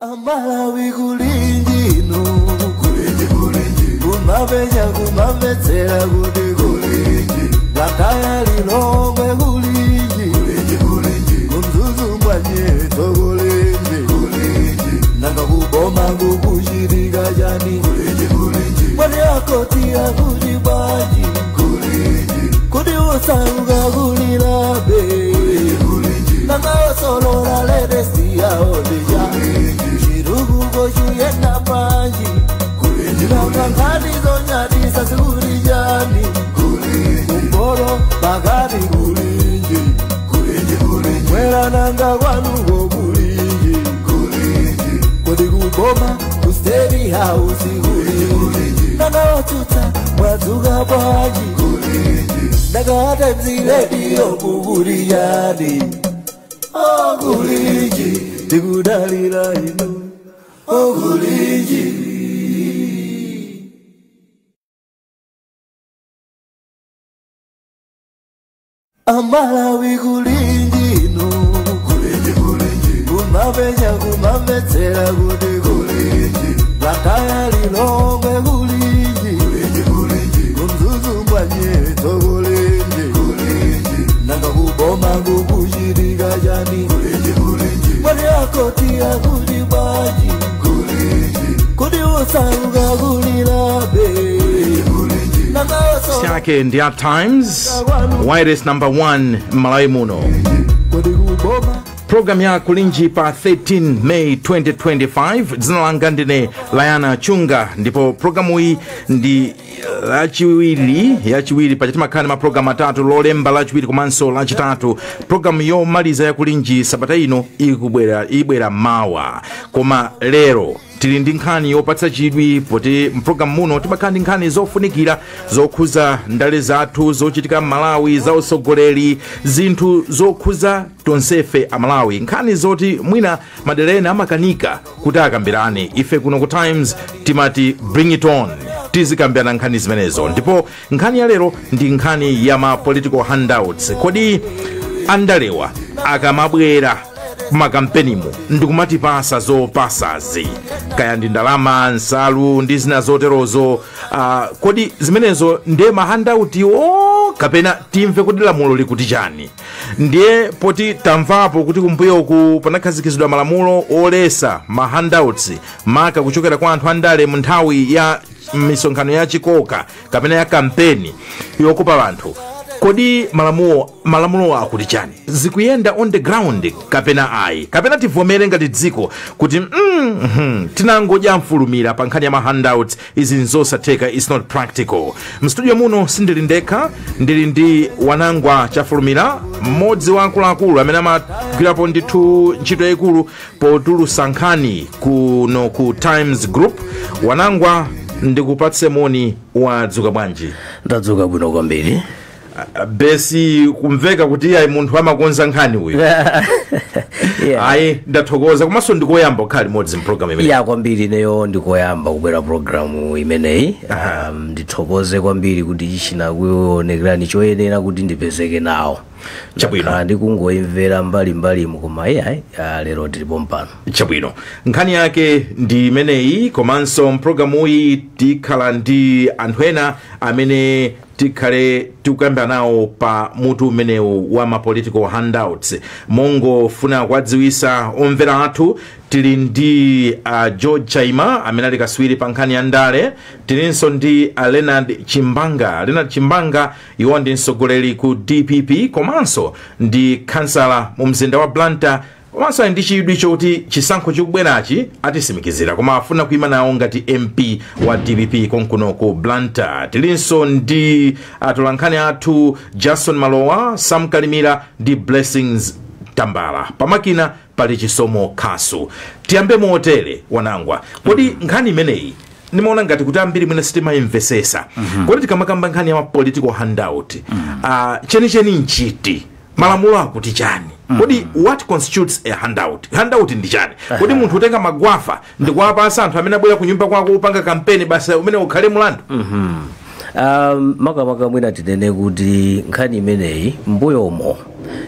Amalawi kulinji inu, kulinji kulinji, kumapenya kumamvetsera kuti kulinji, Blantyre Lilongwe kulinji, kulinji kulinji, kuMzuzu Mbwanyeto kulinji, kulinji, nanga kuboma kukuchitika chani, kulinji kulinji, mwani akoti akuti bwanji, kulinji, kuti usauka kulilabe, kulinji kulinji, nanga osolola latest yawo ndija, chitukuko chiyenda panji, nanga nkhani zonyadisa zikuti chani, kumporo pakati kulinji, mwera nanga kwanuko kulinji, kodi kuboma ku State House kulinji, nanga otsutsa mwadzuka bwanji, nanga Times Radio kukuti chani, oh kulinji, tikudalira inu, oh kulinji. Amalawi kulinji inu, kulinji kulinji, kumapenya kumamvetsera kuti kulinji, Blantyre Lilongwe kulinji, kulinji kulinji, kuMzuzu Mbwanyeto kulinji, kulinji, nanga kuboma kukuchitika chani, kulinji kulinji, mwani akoti akuti bwanji, kulinji, kuti usauka kulilabe, kulinji kulinji, nanga osolola Chake ndi ya Times Wireless number 1 Malawi muno. Kodi kuboma Program ya Kulinji pa 13 May 2025. Dzina langa ndine Layana Chunga, ndipo programu iyi ndi lachiwiri, yachiwiri paja timakhala ndi mapulogalamu atatu, lolemba, lachiwiri komanso lachitatu. Programu yomaliza ya Kulinji sabata ino ibwera mawa, koma lero tili ndi nkhani yopatsa chidwi, poti mpulogalamu muno timakhala ndi nkhani zofunikira zokhuza ndale zathu, zochitika m'Malawi, za usogoleri, zinthu zokhuza tonsefe Amalawi, nkhani zoti mwina madera ena amakanika kuti akambirane. Ife kuno ku Times timati bring it on, tizikambirana nkhani zimenezo. Ndipo nkhani ya lero ndi nkhani ya ma political handouts. Kodi andalewa akamabwera makampenimu ndikumatipasa zopasazi, kaya ndi ndalama, nsalu ndi zina zoterozo, kodi zimenezo ndiye ma handout o kapena timve kuti lamulo likuti chani? Ndiye poti tamvapo kuti kumbuyoku panakhazikitsidwa malamulo olesa ma handouts, maka kuchokera kwa anthu andale mu nthawi ya misonkhano ya chikoka kapena ya kampeni yokopa anthu. Kodi malamulo akuti chani? Zikuyenda on the ground kapena ayi? Kapena tivomere ngati dziko kuti tinangodya mfulumira pa nkhani ya ma handouts, izi nzosatheka, it's not practical. Mstudio muno sindili ndekha, ndili ndi Wanangwa Chafulumira, mmodzi wa akuluakulu amene amagwirapo ndithu ntchito yayikulu potulutsa nkhani kuno ku Times Group. Wanangwa, ndikupatse moni, wadzuka bwanji? Ndadzuka bwino kwambiri. Besi kumveka kuti ayi, munthu amakonza nkhani uyu. Ayi, ndathokoza, komanso ndikoyamba kukhala limodzi mpulogalamu imene. Ya, kwambiri, ineyo ndikoyamba kubwera programu imeneyi. Ndithokoze kwambiri kuti chinakuonekerani choyenera kuti ndipezeke nawo. Chabwino. Ndakhala ndikungoimvera mbalimbalimu, koma iyayi, lero tilipo mpano. Chabwino, nkhani yake ndi imeneyi, komanso mpulogalamuyi tikhala ndi anthu ena amene tikhale tikukamba nawo pa mutu umenewu wa ma political handouts. Mongofuna kuwadziwisa omvera athu, tili ndi George Chaima amene ali kaswiri pa nkhani ya ndale. Tilinso ndi Leonard Chimbanga. Leonard Chimbanga iwo ndi mtsogoleri ku DPP komanso ndi kansala mu mzinda wa Blantyre, komanso ali ndi chidwi chokuti chisankho chikubwerachi atisimikizira, koma afuna kuima nawo ngati MP wa DPP konkuno ku Blantyre. Tilinso ndi atolankhani athu Jason Malowa, Sam Kalimira ndi Blessings Tambala. Pamakina pali Chisomo Khasu. Tiyambe motere, Wanangwa, kodi nkhani imeneyi ndimaona ngati kuti ambiri mwina sitimayimvesesa. Kodi tikamakamba nkhani ya ma political handout, chenicheni nchiti? Malamulo akuti chani? Kodi what constitutes a handout? Handout ndi chani? Kodi munthu utenga magwafa ndikuwapasa anthu amene abwera ku nyumba kwako kupanga kampeni, basi umene ukhale mulandu? Makamaka mwina tinene kuti nkhani imeneyi mbuyomo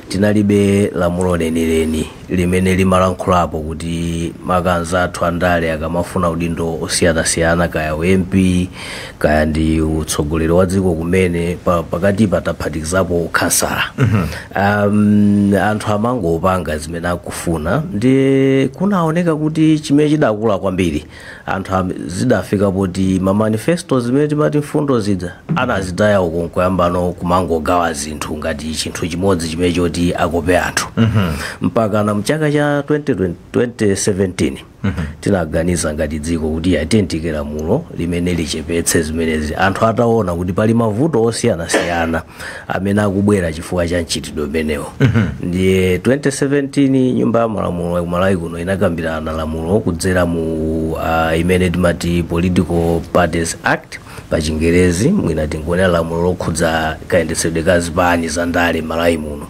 Tinalibe lamulo lenileni limene limalankhulapo kuti makanza athu andale akamafuna udindo osiyanasiyana, kaya MP, kaya ndi utsogoleri wa dziko kumene, pakati pataphatikizapo ukhansala, anthu amangopanga zimene akufuna. Ndi kunaoneka kuti chimene chidakula kwambiri, anthu zidafika poti ma manifesto, zimene timati mfundo zidza, anazitaya uko nkuyambano kumangogawa zinthu ngati chinthu chimodzi chimene choti akope anthu. Mpaka na mchaka cha 2020, 2017 tinaganiza ngati dziko kuti atiyentike lamulo limene lichepetse zimenezi, anthu ataona kuti pali mavuto osiyanasiyana amene akubwera chifukwa cha mchitidwe umenewo. Ndiye 2017 Nyumba ya Malamulo kumalawi kuno inakambirana lamulo kudzera mu imene timati Political Parties Act pa Chingerezi, mwina tingonena lamulo lokhudza kayendetsedwe ka zipani za ndale Malawi muno.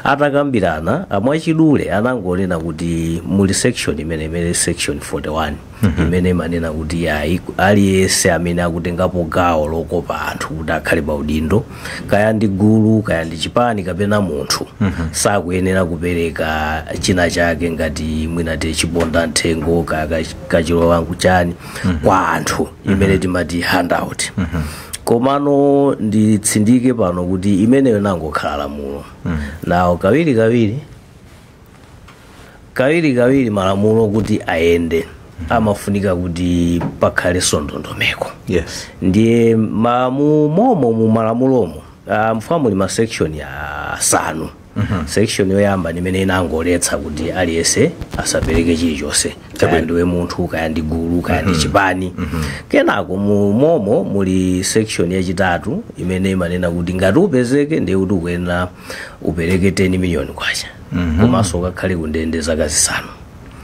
Atakambirana, mwachidule anangonena kuti muli section imene section 41, imene imanena kuti ayi, aliyense amene akutengapo gawo lokopa anthu kuti akhale pa udindo, kaya ndi gulu, kaya ndi chipani kapena munthu, sakuyenera kupereka china chake ngati mwina ti chiponda mthengo, kaya kachilowangu chani kwa anthu, imene timati handout. Komano nditsindike pano kuti imeneyo nangokhala lamulo. Nawo kawiri kawiri malamulo kuti ayende amafunika kuti pakhalenso ndondomeko. Ndiye momo mu malamulomo mfuna muli ma section asanu. Section yoyamba nimene inangoletsa kuti aliyense asapereke chilichonse, kaya ndiwe munthu, kaya ndi gulu, kaya ndi chipani. Kenako mu momo muli section yachitatu imene imanena kuti ngati upezeke, ndiye kuti ukuyenera upereke 10 million kwacha, komanso ukakhale kundende zaka 5.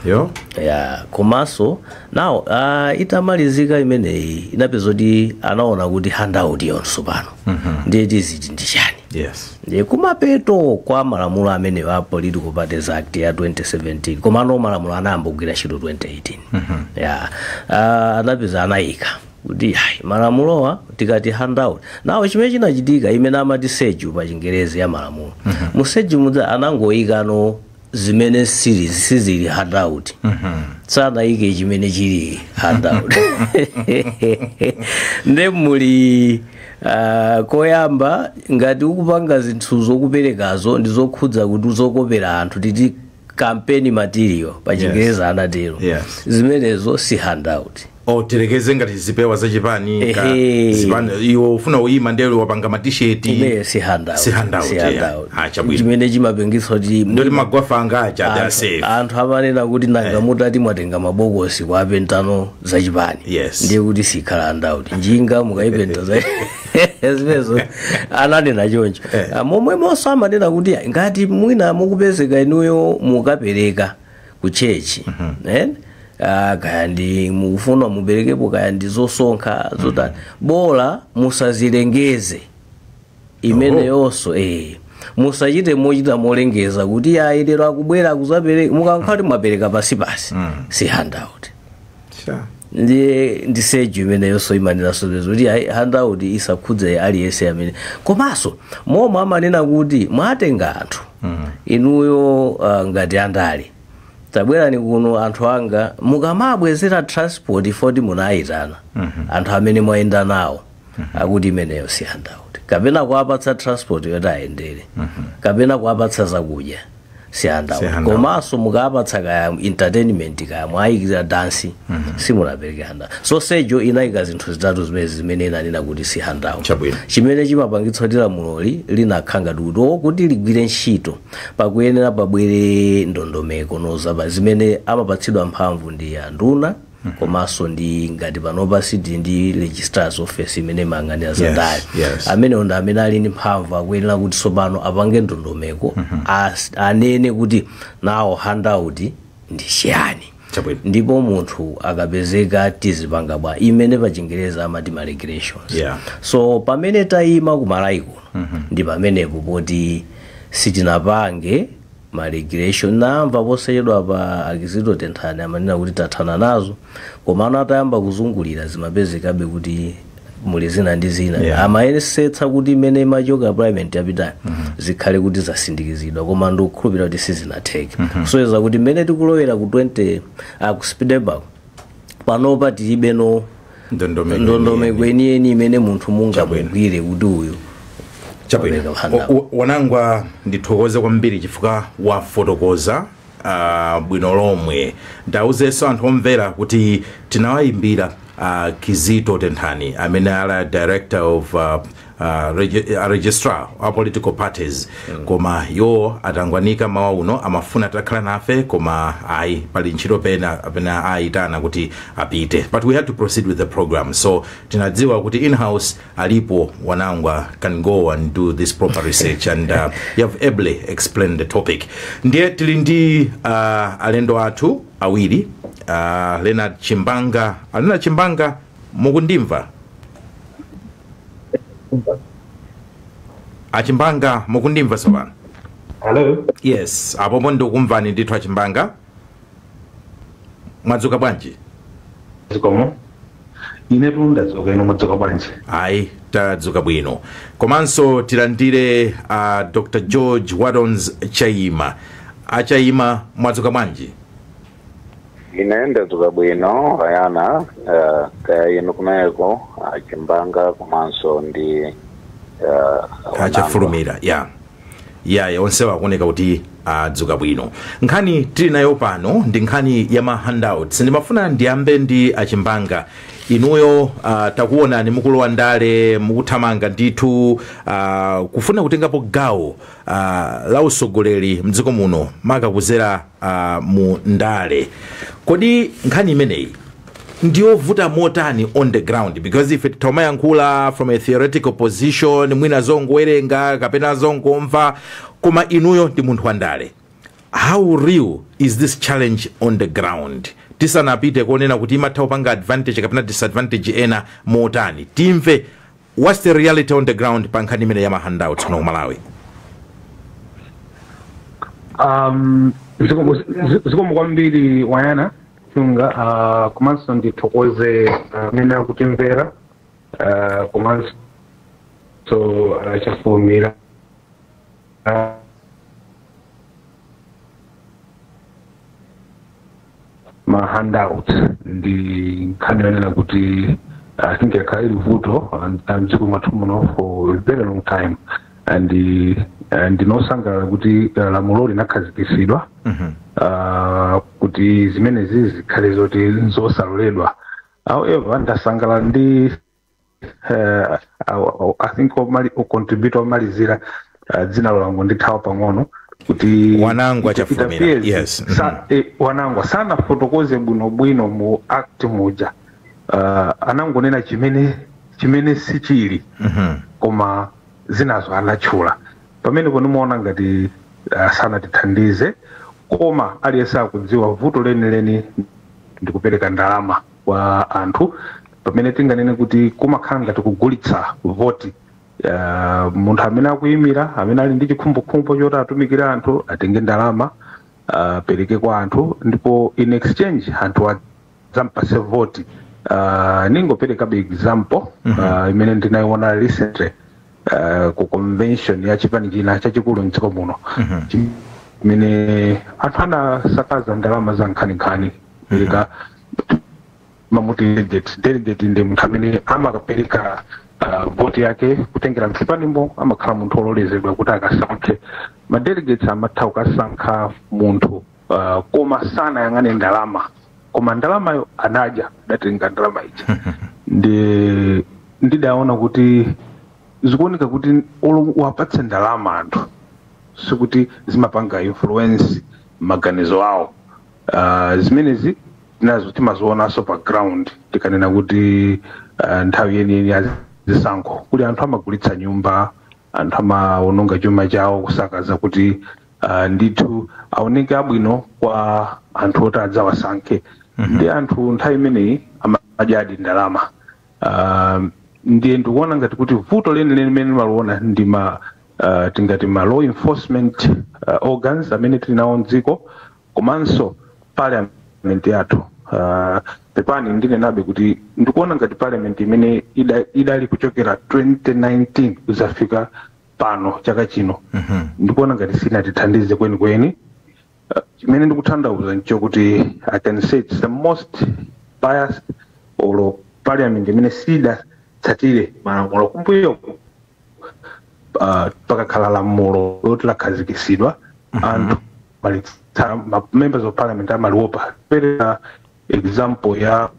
Yo. Ya, komanso nawo itamalizika imeneyi, inapeza kuti anaona kuti handout yonso pano ndiye tiziti ndi chani? Ndiye kumapeto kwa malamulo amenewa a Political Parties Act ya 2017, komano malamulo anayamba kugwira ntchito 2018, ya anapeza anayika kuti ayi, malamulowa tikati handout nawo, chimene chinachitika, imene amati schedule pa Chingerezi ya malamulo, mu schedule mudza anangoyikano zimene sizili handout, sanayike chimene chili handout. Nde muli koyamba, ngati ukupanga zinthu zokuperekazo ndi zokhudza kuti zokopera anthu, titi campaign material pa Chingereza anatero, zimenezo si handout. Oterekeze ngati zipewa zachipani Ehe. zipani, iwe ufuna uyima ndelo wapanga matisheti. Imeneyo si handout. Si handout, Si yeah. handout. Ah, chabwino. Chimene chimapangitsa kuti ndoti magwafa anga aja they are safe. Anthu amanena kuti nanga mutati mwatenga mabokosi kuapentano zachipani, ndiye kuti sikhala handout. Njinga mukayipenta zimenezo, ananena choncho. Ah, momwemonso amanena kuti ngati mwina mukupezeka inuyo mukapereka ku church, eh? Kaya ndi mukufuna muperekepo, kaya ndi zosonkha zotani, bola musazilengeze imeneyonso, musachite mochita molengeza kuti ayi, lero akubwera akuzapereka. Mukankhati mwapereka pasipasi, si handout. Ndiye ndi schedule imeneyonso imanenanso kuti ayi, handout isakhudze aliyense amene. Komanso momwe amanena kuti mwatenga anthu inuyo ngati andale, tabwerani kuno anthu anga, mukamabwezera transport foti munayitana anthu amene mwayenda nawo, akuti imeneyo si handout. Kapena kuwapatsa transport yoti ayendere, kapena kuwapatsa zakudya, si handout. Si handout. Komanso mukapatsa kaya entertainment, kaya mwayikira dansi, simunapereke handout. So schedule inayika zinthu zitatu zimene zimene inanena kuti si handout. Chimene chimapangitsa kuti lamuloli linakhala ngati kuti kuti ligwire ntchito pakuyenera pabwere ndondomeko nozapa zimene amapatsidwa mphamvu ndi anduna, komanso ndi ngati panopa siti ndi Registrar's Office imene imayang'anira za ndale. Amenewo ndi amene ali ndi mphamvu, akuyenera kuti tsopano apange ndondomeko, anene kuti nawo handout ndi chiyani. Ndipo munthu akapezeka tizipanga bwa, imene pa Chingereza amati ma regulations. So pamene tayima kumalawi kuno ndi pamenepo poti sitinapange ma regulation. Namva posachedwa pa Akizito Tenthani amanena kuti tathana nazo, komano atayamba kuzungulira zimapezekabe kuti Muli zina ndi zina. Amayesetsa kuti imene imachoka parliament yapitayo zikhale kuti zasindikizidwa, koma ndikukhulupirira kuti sizinatheke, kusonyeza kuti mmene tikulowera ku 20 ku September panopa tilibe no ndondomeko ndondomeko yeniyeni imene munthu mungamugwire kuti uyu Chabwino. wapeka handout. Wanangwa, ndithokoze kwambiri chifukwa wafotokoza bwino lomwe. Ndauzenso anthu omvera kuti tinawayimbira Kizito Tenthani amene ali director of registrar wa political parties, koma iwo atangwanika mawa uno. Amafuna atakhala nafe, koma ayi, pali ntchito pena apena ayitana kuti apite, but we had to proceed with the program. So tinadziwa kuti in-house alipo Wanangwa, can go and do this proper research, and you have ably explained the topic. Ndiye tili ndi alendo athu awiri, Leonard Chimbanga. Leonard Chimbanga, mukundimva? Achimbanga, mukundimva tsopano? Hello. Yes, apopo ndikukumvani ndithu. Achimbanga, mwadzuka bwanji? Zikomo. Ine ndadzuka, inu mwadzuka bwanji? Ayi, tadzuka bwino. Komanso tilandire Dr George Wadons Chaima. Achaima, mwadzuka bwanji? Ine ndadzuka bwino, Rayana, kaya inu kumeneko, Achimbanga komanso ndi Achafulumira ya onsewa akuoneka kuti adzuka bwino. Nkhani tili nayo pano ndi nkhani ya ma handouts. Ndimafuna ndiyambe ndi Achimbanga. Inuyo takuonani mukulowa ndale, mukuthamanga ndithu kufuna kutengapo gawo la usogoleri mdziko muno, makakuzera mu ndale. Kodi nkhani imeneyi ndiyovuta motani on the ground? Because ife titamayankhula from a theoretical position, mwina zongowerenga kapena zongomva, koma inuyo ndi munthu wandale, how real is this challenge on the ground? Tisanapite kuonena kuti imatha kupanga advantage kapena disadvantage ena motani, timve what's the reality on the ground pa nkhani imene ya ma handouts kuno ku Malawi. Zikomo kwambiri, Wayana Chunga, komanso ndithokoze amene akutimvera, komanso Chafulumira. Ma handouts ndi nkhani yonena kuti I think yakhala ili vuto mdziko mwathu muno for a very long time, and ndinosangalala kuti lamulo linakhazikitsidwa kuti zimenezi zikhale zoti nzosaloledwa. However, ndasangalala ndi I think contributor omalizira, dzina langu ndithawa pang'ono, kuti Wanangwa it Chafulumira, appears yes. Wanangwa sanafotokoze bwinobwino mu act muja. Anangonena chimene sichili, koma zinazo anatchula pamene nimaona ngati sanatithandize. Koma aliyense akudziwa vuto lenileni ndikupereka ndalama kwa anthu, pamene tinganene kuti kumakhala ngati kugulitsa voti. Munthu amene akuyimira, amene ali ndi chikhumbokhumbo choti atumikire anthu, atenge ndalama apereke kwa anthu, ndipo in exchange anthu adzampase voti. Ningoperekabe example imene ndinayiona recently ku convention ya chipani china chachikulu mdziko muno, chimene anthu anasakaza ndalama za nkhaninkhani kupereka mamuti delegate. Delegate ndi munthu amene amakapereka voti yake kutengera mchipanimo, amakhala munthu ololezedwa kuti akasankhe. Ma delegates amatha kukasankha munthu, koma sanayang'ane ndalama, koma ndalamayo anadya, adatenga ndalama ija. Ndi ndidaona kuti zikuoneka kuti olo wapatse ndalama anthu, sikuti zimapanga influence maganizo awo. Zimenezi nazo timazionanso pa ground. Tikanena kuti nthawi yeniyeni ya zisankho kuli anthu amagulitsa nyumba, anthu amaononga chuma chawo kusakaza kuti ndithu aoneke abwino kwa anthu oti adzawasankhe. Ndi anthu nthawi imeneyi amadyadi ndalama. Ndiye ndikuona ngati kuti vuto lenileni limene limaliona ndi ma tingati ma law enforcement organs amene tili nawo mdziko, komanso parliament yathu. Pepani, ndinenabe kuti ndikuona ngati parliament imene idali kuchokera 2019 kuzafika pano chaka chino, ndikuona ngati sinatithandize kwenikweni. Chimene ndikutanthauza nchokuti I can say it's the most biased or parliament imene sidatsatire malamulo kumbuyo. Pakakhala lamulo loti lakhazikisidwa, anthu members of parliament amaliwopa. Pereka example ya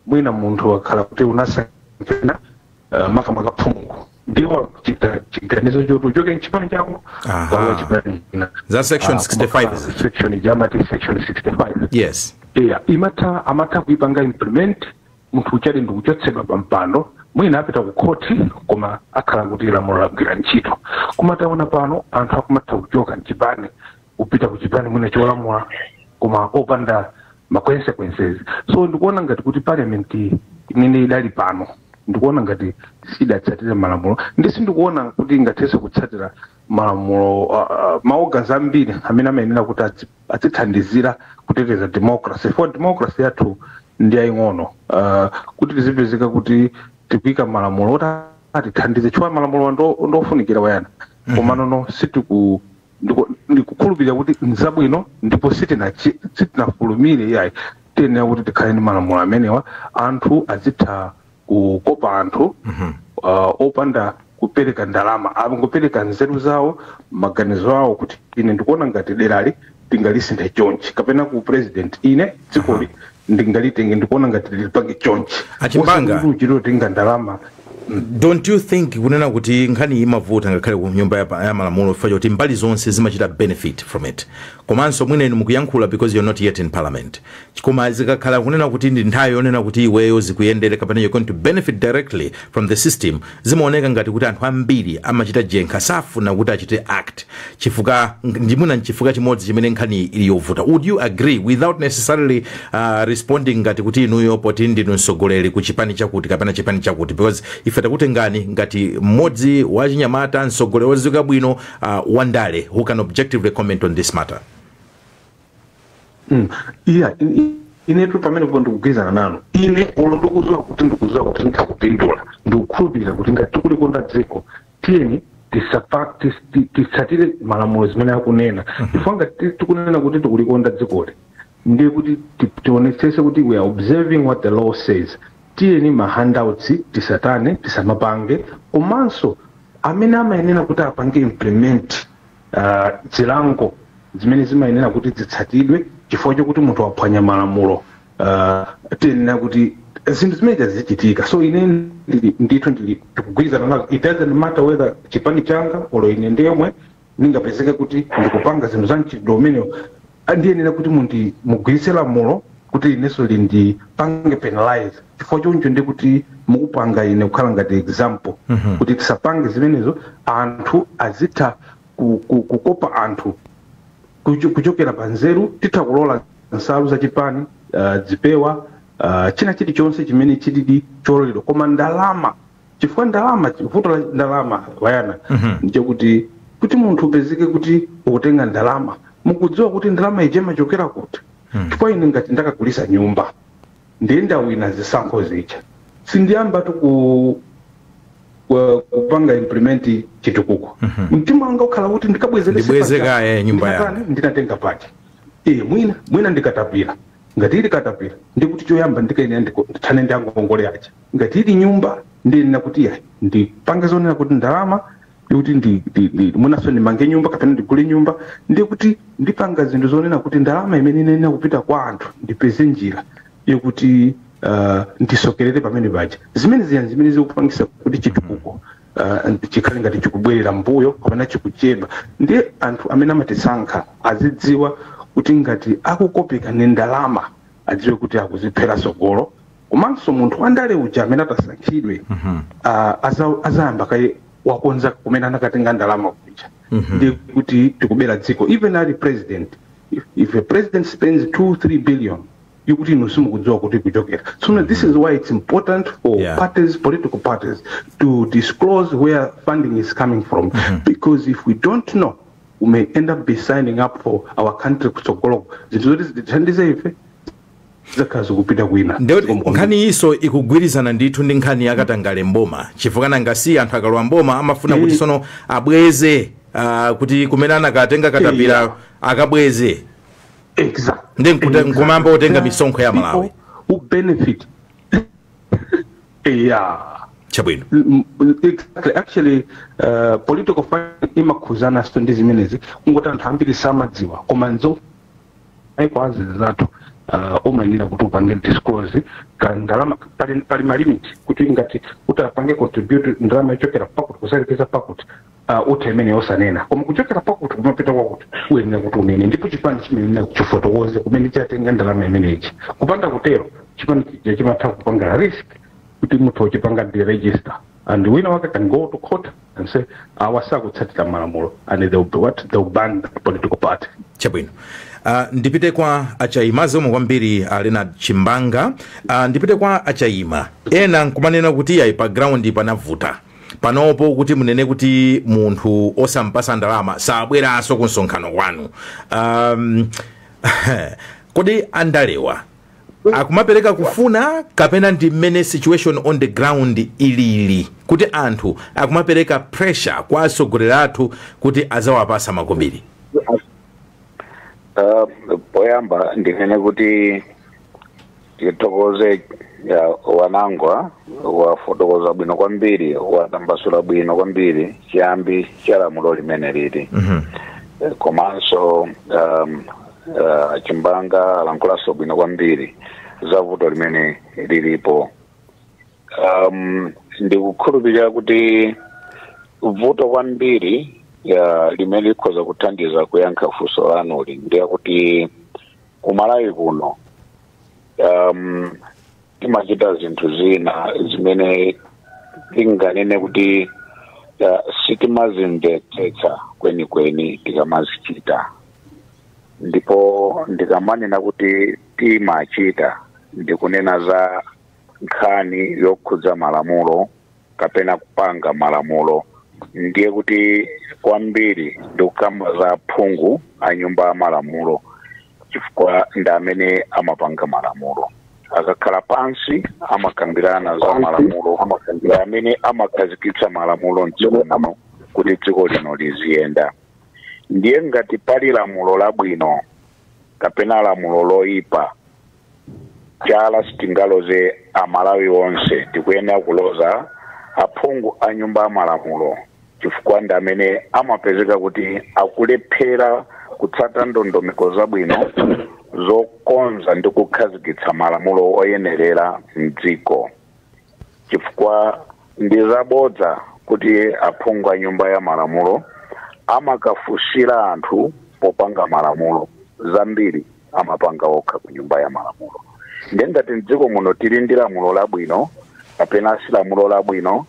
mwina munthu wakhala kuti unasankhana, makamaka phungu, ndiwo kuchita chiganizo choti uchoke mchipani chako walowa chipani china. Za section 65 Kumakhala section jamati section 65. Yeah, imatha amatha kuipanga implement, munthu uchali ndikuchotsedwa pa mpando, mwina apita ku khoti, koma akhala kuti lamulo lagwira ntchito. Koma taona pano anthu akumatha kuchoka mchipani kupita ku chipani mwina cholamula, koma opanda ma consequences. So ndikuona ngati kuti parliament imene idali pano, ndikuona ngati sidatsatire malamulo, ndi sindikuona kuti ingathenso kutsatira malamulo. Ma organs ambiri amene amayenera kuti azithandizira kuteteza democracy, for democracy yathu ndi yaying'ono, kuti tizipezeka kuti tikuyika malamulo oti atithandize, chifukwa malamulo ndofunikira wayana, koma nono sitiku ndikukhulupirira kuti nzabwino ndipo sitinafulumire yayi. Tiyenera kuti tikhale ndi malamulo amenewa, anthu azitha kukopa anthu opanda kupereka ndalama, angopereka nzeru zawo, maganizo awo, kuti ine ndikuona ngati derali tingalisinthe chonchi, kapena ku president, ine dzikoli ndingalitenge, ndikuona ngati lilipange chonchi. Achimbanga. Osati kuti uchitotenga ndalama. Don't you think kunena kuti nkhani imavuta ngakhale ku nyumba ya malamulo chifukwa choti mbali zonse zimachita benefit from it? Komanso mwina inu mukuyankhula because you're not yet in parliament, koma zikakhala kunena kuti ndi nthawi yonena kuti iweyo zikuyendere kapena you're going to benefit directly from the system, zimaoneka ngati kuti anthu ambiri amachita jenkha, safuna kuti achite act, chifukwa ndimuna nchifukwa chimodzi chimene nkhani ili yovuta. Would you agree, without necessarily responding ngati kuti inuyo poti ndinu mtsogoleri ku chipani chakuti kapena chipani chakuti, because ife takutengani ngati mmodzi wa chinyamata, mtsogoleri wodziwika bwino, wandale who can objectively comment on this matter? Iya, inetu pamenepo ndikugwirizana nanu. Ine ulo ndikudziwa kuti ndikakupindula, ndikukhulupirira kuti ngati tikulikonda dziko, tiyeni titsatire malamulo zimene akunena, chifukwa ngati tikunena kuti tikulikonda dzikoli, ndiye kuti tionetsese kuti we are observing what the law says. Tiyeni ma handouts tisatane, tisamapange, komanso amene amayenera kuti apange implement zilango zimene zimayenera kuti zitsatidwe chifukwa chokuti munthu waphwanya malamulo, tiyenera kuti zinthu zimene zichitika. So ine ndithu ndili ndikugwirizana nazo. It doesn't matter whether chipani changa olo ine ndemwe ndingapezeke kuti ndikupanga zinthu za mchitidwe umenewo, ndiyenera kuti mundi mugwiritse lamulo kuti inenso lindipange penalize, chifukwa choncho ndi kuti mukupanga ine kukhala ngati example kuti tisapange zimenezo. Anthu azitha kukopa anthu kuchokera pa nzeru. Titha kulola nsalu zachipani, zipewa, china chilichonse chimene chilili chololedwa, koma ndalama, chifukwa ndalama, vuto la ndalama wayana ndichokuti kuti munthu upezeke kuti ukutenga ndalama, mukudziwa kuti ndalama ije imachokera kuti? Chifukwa ine ngati ndakagulisa nyumba, ndiye ndawina zisankho zija, sindiyamba tu kupanga implement chitukuko. Mtima wanga ukhala kuti ndikabwezerese Ndibweze paja, kaye nyumba yanga. ndinatani? Ndinatenga paja. Mwina ndikatapira, ngati ili katapira, ndikuti choyamba ndikayenera ndithane ndi angongole aja. Ngati ili nyumba, ndiyenera kuti ya ndipange zonena kuti ndalama ndikuti mwinaso ndimange nyumba kapena ndigule nyumba, ndikuti ndipanga zinthu zonena kuti ndalama imene inenera kupita kwa anthu ndipeze njira yokuti ndisokerere pamene paja. Zimene ziya zimene zikupangisa kuti chitukuko chikhale ngati chikubwerera mbuyo kapena chikuchedwa. Ndiye anthu amene amatisankha azidziwa kuti ngati akukopeka ni ndalama, adziwe kuti akuziphera sogolo. Komanso munthu wandale uja amene atasankhidwe, azayamba kaye wakonza kumene anakatenga ndalama kuja. Ndiye kuti tikubera dziko. Even ali president, if a president spends 2 3 billion yokuti inu simukudziwa kuti kuchokera, so this is why it's important for parties, political parties, to disclose where funding is coming from, because if we don't know, we may end up be signing up for our country kutsogoloko zinthu zoti zitithandize ife. Zakhala zikupita kwina. Ndiyo. Zikomo kwambiri. Nkhani iso ikugwirizana ndithu ndi nkhani yakatangale mboma, chifukwa nangasi anthu akalowa mboma amafuna kuti sono abweze, kuti kumene anakatenga katapira akabweze. Exactly. Ndi nkumamba otenga misonkho ya Malawi. People who benefit, yeah. Chabwino. Exactly. Actually, political finance imakhuzana so ndi zimenezi, kungoti anthu ambiri samadziwa, koma nzo aiko azizathu umayenera kuti upange disclose ka ndalama. Pali ma limit kuti ngati kuti apange contribute ndalama ichokera pakuti kusalekeza pakuti, utha imene yosanena, koma kuchokera pakuti kumapita kwakuti uyenera kuti unene, ndipo chipani chimenena chifotokoze kumene chatenga ndalama imeneyi. Kupanda kutero, chipani chija chimatha kupanga risk kuti munthu uchipanga deregister, and wina wake can go to court and say awasakutsatira malamulo, and they will be what? They will ban the political party. Chabwino. Ndipite kwa Achaima. Zomwe kwambiri, Leonard Chimbanga. Ndipite kwa Achaima. Ena nkumanena kuti ayi, pa ground panavuta panopo kuti munene kuti munthu osampasa ndalama sabweranso ku msonkhano kwanu. Kodi andalewa akumapereka kufuna kapena ndi mmene situation on the ground ilili, kuti anthu akumapereka pressure kwa atsogoleri athu kuti azawapasa makobiri? Poyamba ndinene kuti tithokoze Wanangwa, wafotokoza bwino kwambiri, watambasula bwino kwambiri chiyambi cha lamulo limene lili. Komanso Chimbanga alankhulaso bwino kwambiri za vuto limene lilipo. Ndikukhulupirira kuti vuto kwambiri ya limene likhoza kuthandiza kuyankha funso lanuli ndiye kuti kuMalawi kuno timachita zinthu zina zimene tinganene kuti sitimazimvetsetsa kwenikweni tikamazichita. Ndipo ndikamanena kuti timachita, ndikunena za nkhani yokhudza malamulo kapena kupanga malamulo. Ndiye kuti kwambiri ndikukamba za phungu a nyumba ya malamulo, chifukwa ndi amene amapanga malamulo. Akakhala pansi amakambirana za malamulo, ndi amene amakhazikitsa malamulo mdziko muno kuti dziko lino liziyenda. Ndiye ngati pali lamulo labwino kapena lamulo loyipa, chala sitingaloze Amalawi onse, tikuyenera kuloza aphungu a nyumba ya malamulo, chifukwa ndi amene amapezeka kuti akulephera kutsata ndondomeko zabwino zokonza ndi kukhazikitsa malamulo oyenerera mdziko. Chifukwa ndi zabodza kuti aphungu a nyumba ya malamulo amakafunsira anthu popanga malamulo. Zambiri amapanga okha ku nyumba ya malamulo. Ndiye ngati mdziko muno tili ndi lamulo labwino kapena si lamulo labwino,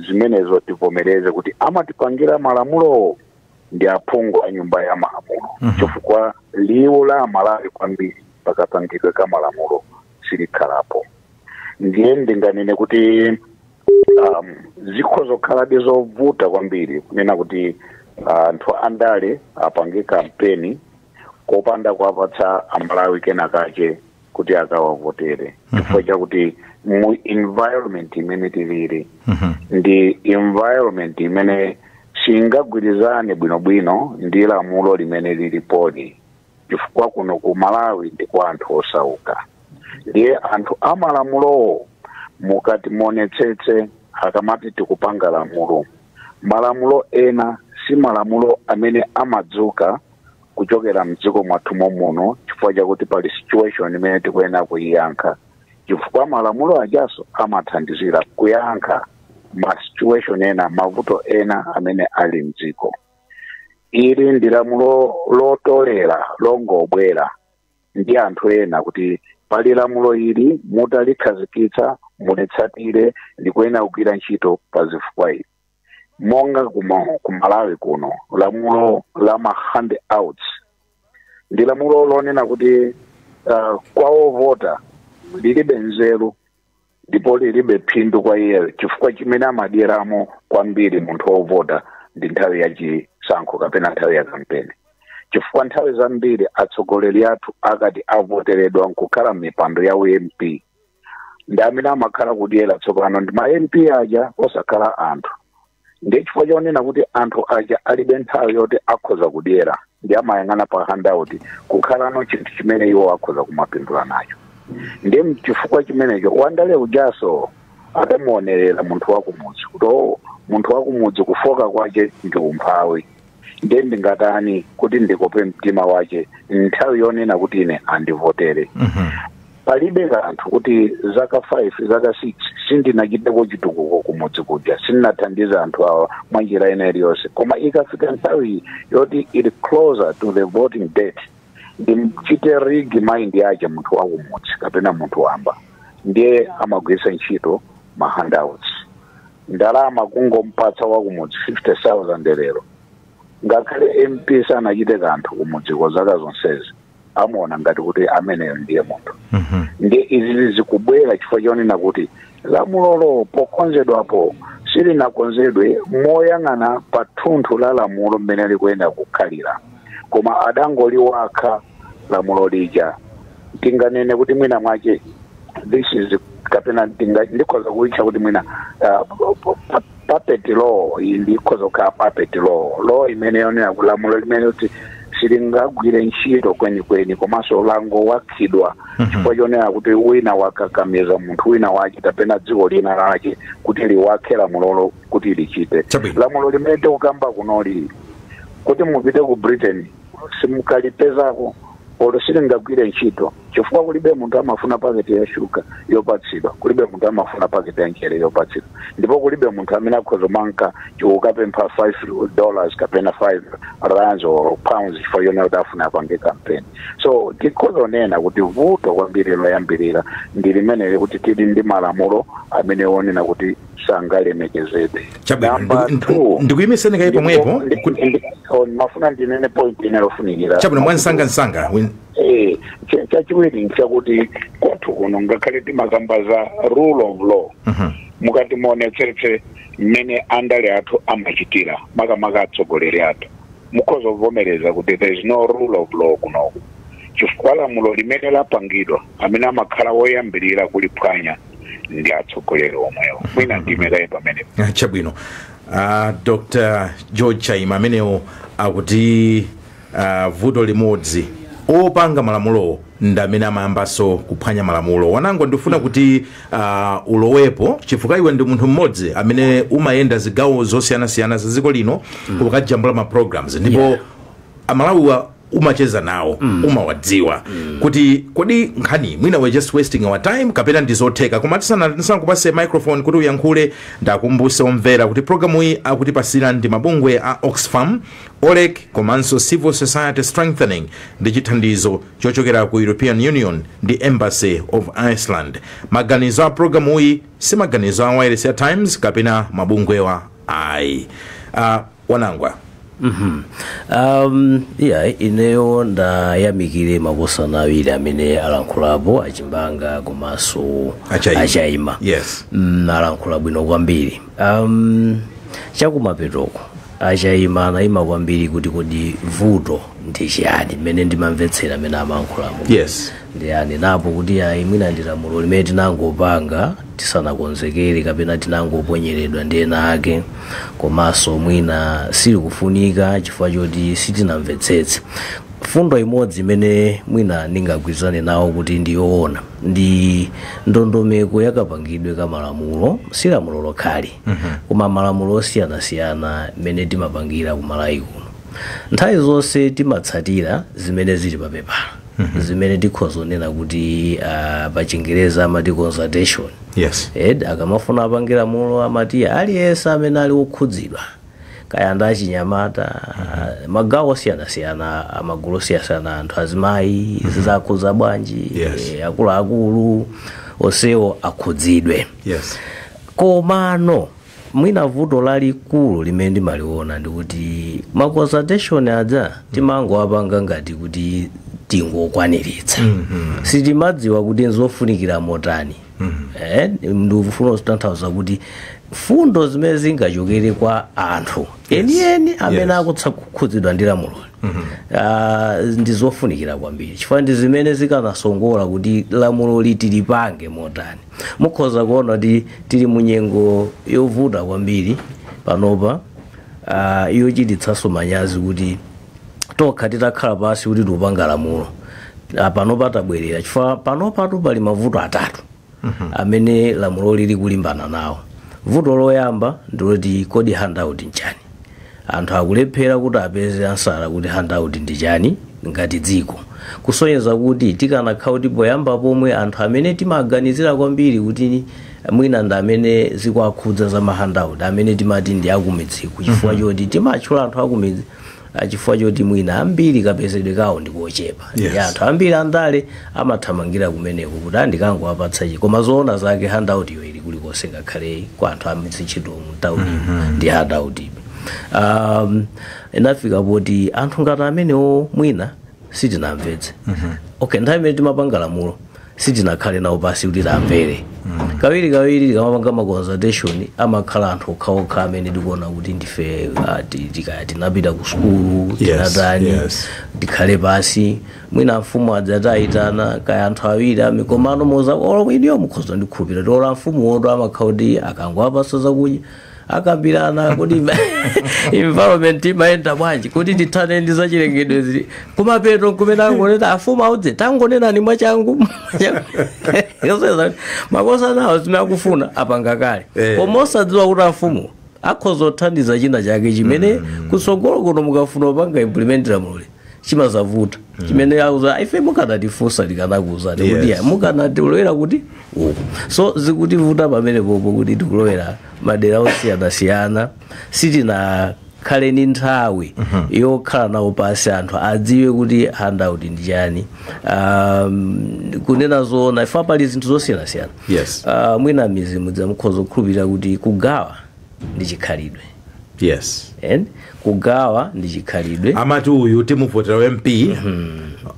zimenezo tivomereze kuti amatipangira malamulo ndi aphungu a nyumba ya malamulo, chifukwa liwu la Amalawi kwambiri pakapangidwe ka malamulo silikhalapo. Ndiye ndinganene kuti zikhoza kukhaladi zovuta kwambiri kunena kuti anthu andale apange kampeni kopanda kuwapatsa Amalawi kenakache kuti akawavotere, chifukwa chakuti mu environment imene tilili ndi environment imene singagwirizane bwinobwino ndi lamulo limene lilipoli, chifukwa kuno ku Malawi ndi kwa anthu osauka. Ndiye anthu amalamulowo, mukati muonetsetse, akamati tikupanga lamulo, malamulo ena si malamulo amene amadzuka kuchokera mdziko mwathu momuno chifukwa chakuti pali situation imene tikuyenera kuyiyankha, chifukwa malamulo ajaso amathandizira kuyankha ma situation ena, mavuto ena amene ali mdziko. Ili ndi lamulo lotolera longobwera ndi anthu ena kuti pali lamulo ili, mutalikhazikitsa mulitsatire, likuyenera kugwira ntchito pa zifukwa ili. Monga ku Malawi kuno lamulo la ma handouts ndi lamulo lonena kuti kwa ovota lilibe nzeru ndipo lilibe phindu kwa iye, chifukwa chimene amadyeramo kwambiri munthu wovota ndi nthawi ya chisankho kapena nthawi ya kampeni. Chifukwa nthawi zambiri atsogoleri athu akati avoteredwa nkukhala m'mipando ya MP, ndi amene amakhala kudyera tsopano ndi ma MP aja, osakhala anthu. Ndiye chifukwa chonena kuti anthu aja alibe nthawi yoti akhoza kudyera, ndi amayang'ana pa handout kukhalano chinthu chimene iwo akhoza kumapindula nacho. Ndiye chifukwa chimenecho wandale ujaso adamuonerera munthu wakumudzi kuti, "Oh, munthu wakumudzi kufoka kwache ndi umphawi, ndiye ndingatani kuti ndikope mtima wache nthawi yonena kuti ine andivotere?" Palibe kanthu kuti zaka 5, zaka 6 sindinachiteko chitukuko kumudzi kuja, sindinathandiza anthu awa mwa njira ina iliyonse, koma ikafika nthawi yoti ili closer to the voting date, ndimchite rig mind yache munthu wakumudzi kapena munthu wamba. Ndiye amagwiritsa ntchito ma handouts, ndalama kungompatsa wakumudzi 50,000 lero, ngakhale MP sanachite kanthu kumudziko zaka zonsezi, amaona ngati kuti ameneyo ndiye munthu. Ndiye izi zikubwera chifukwa chonena kuti lamulolo pokonzedwapo silinakonzedwe moyang'ana pa thunthu la lamulo mmene likuyenda kukhalira, koma adangoliwakha lamulo lija. Tinganene kuti mwina mwache this is, kapena ndikhoza kuitcha kuti mwina puppet law. Iyi ndikhoza kukhala puppet law, law imene yonena lamulo limene kuti silingagwire ntchito kwenikweni, komanso langowakhidwa chifukwa chonena kuti wina wakakamiza munthu wina wache kapena dziko lina lake kuti liwakhe lamulolo kuti lichite. Lamulo limene tikukamba kunoli, kuti mupite ku Britain simukalipezako, olo silingagwire ntchito, chifukwa kulibe munthu amafuna paketi ya shuga yopatsidwa, kulibe munthu amafuna paketi ya mchere yopatsidwa, ndipo kulibe munthu amene akhoza manka chikukapempha $5 kapena 5 rands or pounds chifukwa chonena kuti afuna apange campaign. So tikhoza kunena kuti vuto kwambiri loyambirira ndi limeneli, kuti tili ndi malamulo amene onena kuti sangalemekezedwe. Chabwino. Number two, Ndikuyimiseni kaye pomwepo. Oh, mafuna ndinene point ine lofunikira. Chabwino, mwansangansanga. Chachiwiri nchakuti kwathu kuno, ngakhale timakamba za rule of law, mukati muonetsetse mmene andale athu amachitira, makamaka atsogoleri athu, mukhoza kuvomereza kuti there is no rule of law kunoku, chifukwa lamulo limene lapangidwa, amene amakhala woyambirira kuliphwanya ndi atsogoleri omwewo. Mwina ndimekaye pamenepo. Chabwino. Dr George Chaima, amenewo akuti vuto limodzi, opanga malamulowo ndi amene amayambanso kuphwanya malamulo. Wanango, ndifuna kuti ulowepo, chifukwa iwe ndi munthu mmodzi amene umayenda zigawo zosiyanasiyana za dziko lino kukajambula ma programs, ndipo Amalawiwa umacheza nawo, umawadziwa kuti kodi nkhani mwina we're just wasting our time kapena ndizotheka. Koma tisanakupase microphone kuti uyankhule, ndakumbuse omvera kuti programu iyi akutipasira ndi mabungwe a Oxfam, OLEC komanso Civil Society Strengthening, ndi chithandizo chochokera ku European Union ndi Embassy of Iceland. Maganizo a programu iyi si maganizo a Wireless ya Times kapena mabungwewa ayi. Wanangwa. Yeah, ineyo ndayamikire makosana awiri amene alankhulapo, Achimbanga komanso Achaima. Achaima. Alankhula bwino kwambiri. Chakumapetoko Achaima anayima kwambiri kuti kodi vuto ndi chiyani, mmene ndimamvetsera mmene amayankhulamo, ndi anenapo kuti ayi, mwina ndi lamulo limene tinangopanga tisanakonzekere kapena tinangoponyeredwa ndi ena ake, komanso mwina silikufunika chifukwa choti sitinamvetsetse. Fundo imodzi imene mwina ndingagwirizane nawo kuti ndiyoona ndi ndondomeko yakapangidwe ka malamulo. Si lamulo lokhali, koma malamulo osiyanasiyana mmene timapangira ku Malawi kuno, nthawi zonse timatsatira zimene zili papepala, zimene tikhoza kunena kuti pa Chingereza amati consultation. Ed akamafuna apange lamulo, amati aliyense amene ali wokhudzidwa, kaya ndi achinyamata, magawo osiyanasiyana, amagulu osiyanasiyana, anthu azimayi, zizakhudza bwanji, akuluakulu onsewo akhudzidwe. Komano mwina vuto lalikulu limene ndimaliona ndikuti ma consultation aja timangowapanga ngati kuti tingokwaniritsa, sitimadziwa kuti nzofunikira motani. Ndikufuna kutanthauza kuti fundo zimene zingachokere kwa anthu enieni amene akukhudzidwa ndi lamuloli ndi zofunikira kwambiri, chifukwa ndi zimene zikanasongola kuti lamulo tilipange motani. Mukhoza kuona kuti tili munyengo yovuta kwambiri panopa, yochititsanso manyazi kuti tokha titakhala pasi kuti tikupanga lamulo, panopa tabwerera, chifukwa panopatu pali mavuto atatu amene lamulo lili kulimbana nawo. Vuto loyamba ndiloti, kodi handout nchani? Anthu akulephera kuti apeze answer kuti handout ndi chani ngati dziko, kusonyeza kuti tikanakhala kuti poyamba pomwe anthu amene timaganizira kwambiri kuti mwina ndi amene zikuwakhudza za ma handout, amene timati ndi akumidziko, chifukwa choti timatchula anthu akumidzi chifukwa choti mwina ambiri kapezedwe kawo ndikochepa. Ndi anthu ambiri andale amathamangira kumeneko kuti andikangowapatsa chi, koma zoona zake handout iyo ili kulikonse, ngakhale kwa anthu amizintchito mu ndi handout ibe. Inafika poti anthu ngati amenewo mwina sitinamvetse. Okay, nthawi imene timapanga lamulo sitinakhale nawo pasi kuti tamvere. Kawiri kawiri tikamapanga ma consultation amakhala anthu okhaokha amene tikuona kuti ndife tikaya tinapita ku sukulu, tinatani, tikhale pasi. Mwina mfumu adzatayitana kaya anthu awiri amikomano moza olo iniyo mukhoza ndikhulupirira kuti olo mfumu woto amakhala kuti akangowapasa zakudya akambirana kuti environment imayenda bwanji, kuti tithane ndi zachilengedwe zili kumapeto kumene angonena afumu audze tangonenani mwachangu. Makosa nawo zimene akufuna apanga kale, koma osadziwa kuti afumu akhoza kuthandiza china chake chimene kutsogolo kuno mukafuna kupanga implement lamuloli chimazavuta, chimene auza ife mukanatifunsa tikanakuuzani kuti mukanatiulowera kuti uku. So zikutivuta pamene popo kuti tikulowera madera osiyanasiyana, sitinakhale ni nthawi yokhala nawo pasi anthu adziwe kuti handout ndi chani. Kunena zoona, ife pali zinthu zosiyanasiyana. Mwina mizimu dzamukhoza kukhulupirira kuti kugawa ndi chikhalidwe. And kugawa ndi chikhalidwe. Amati uyu timuvotera MP,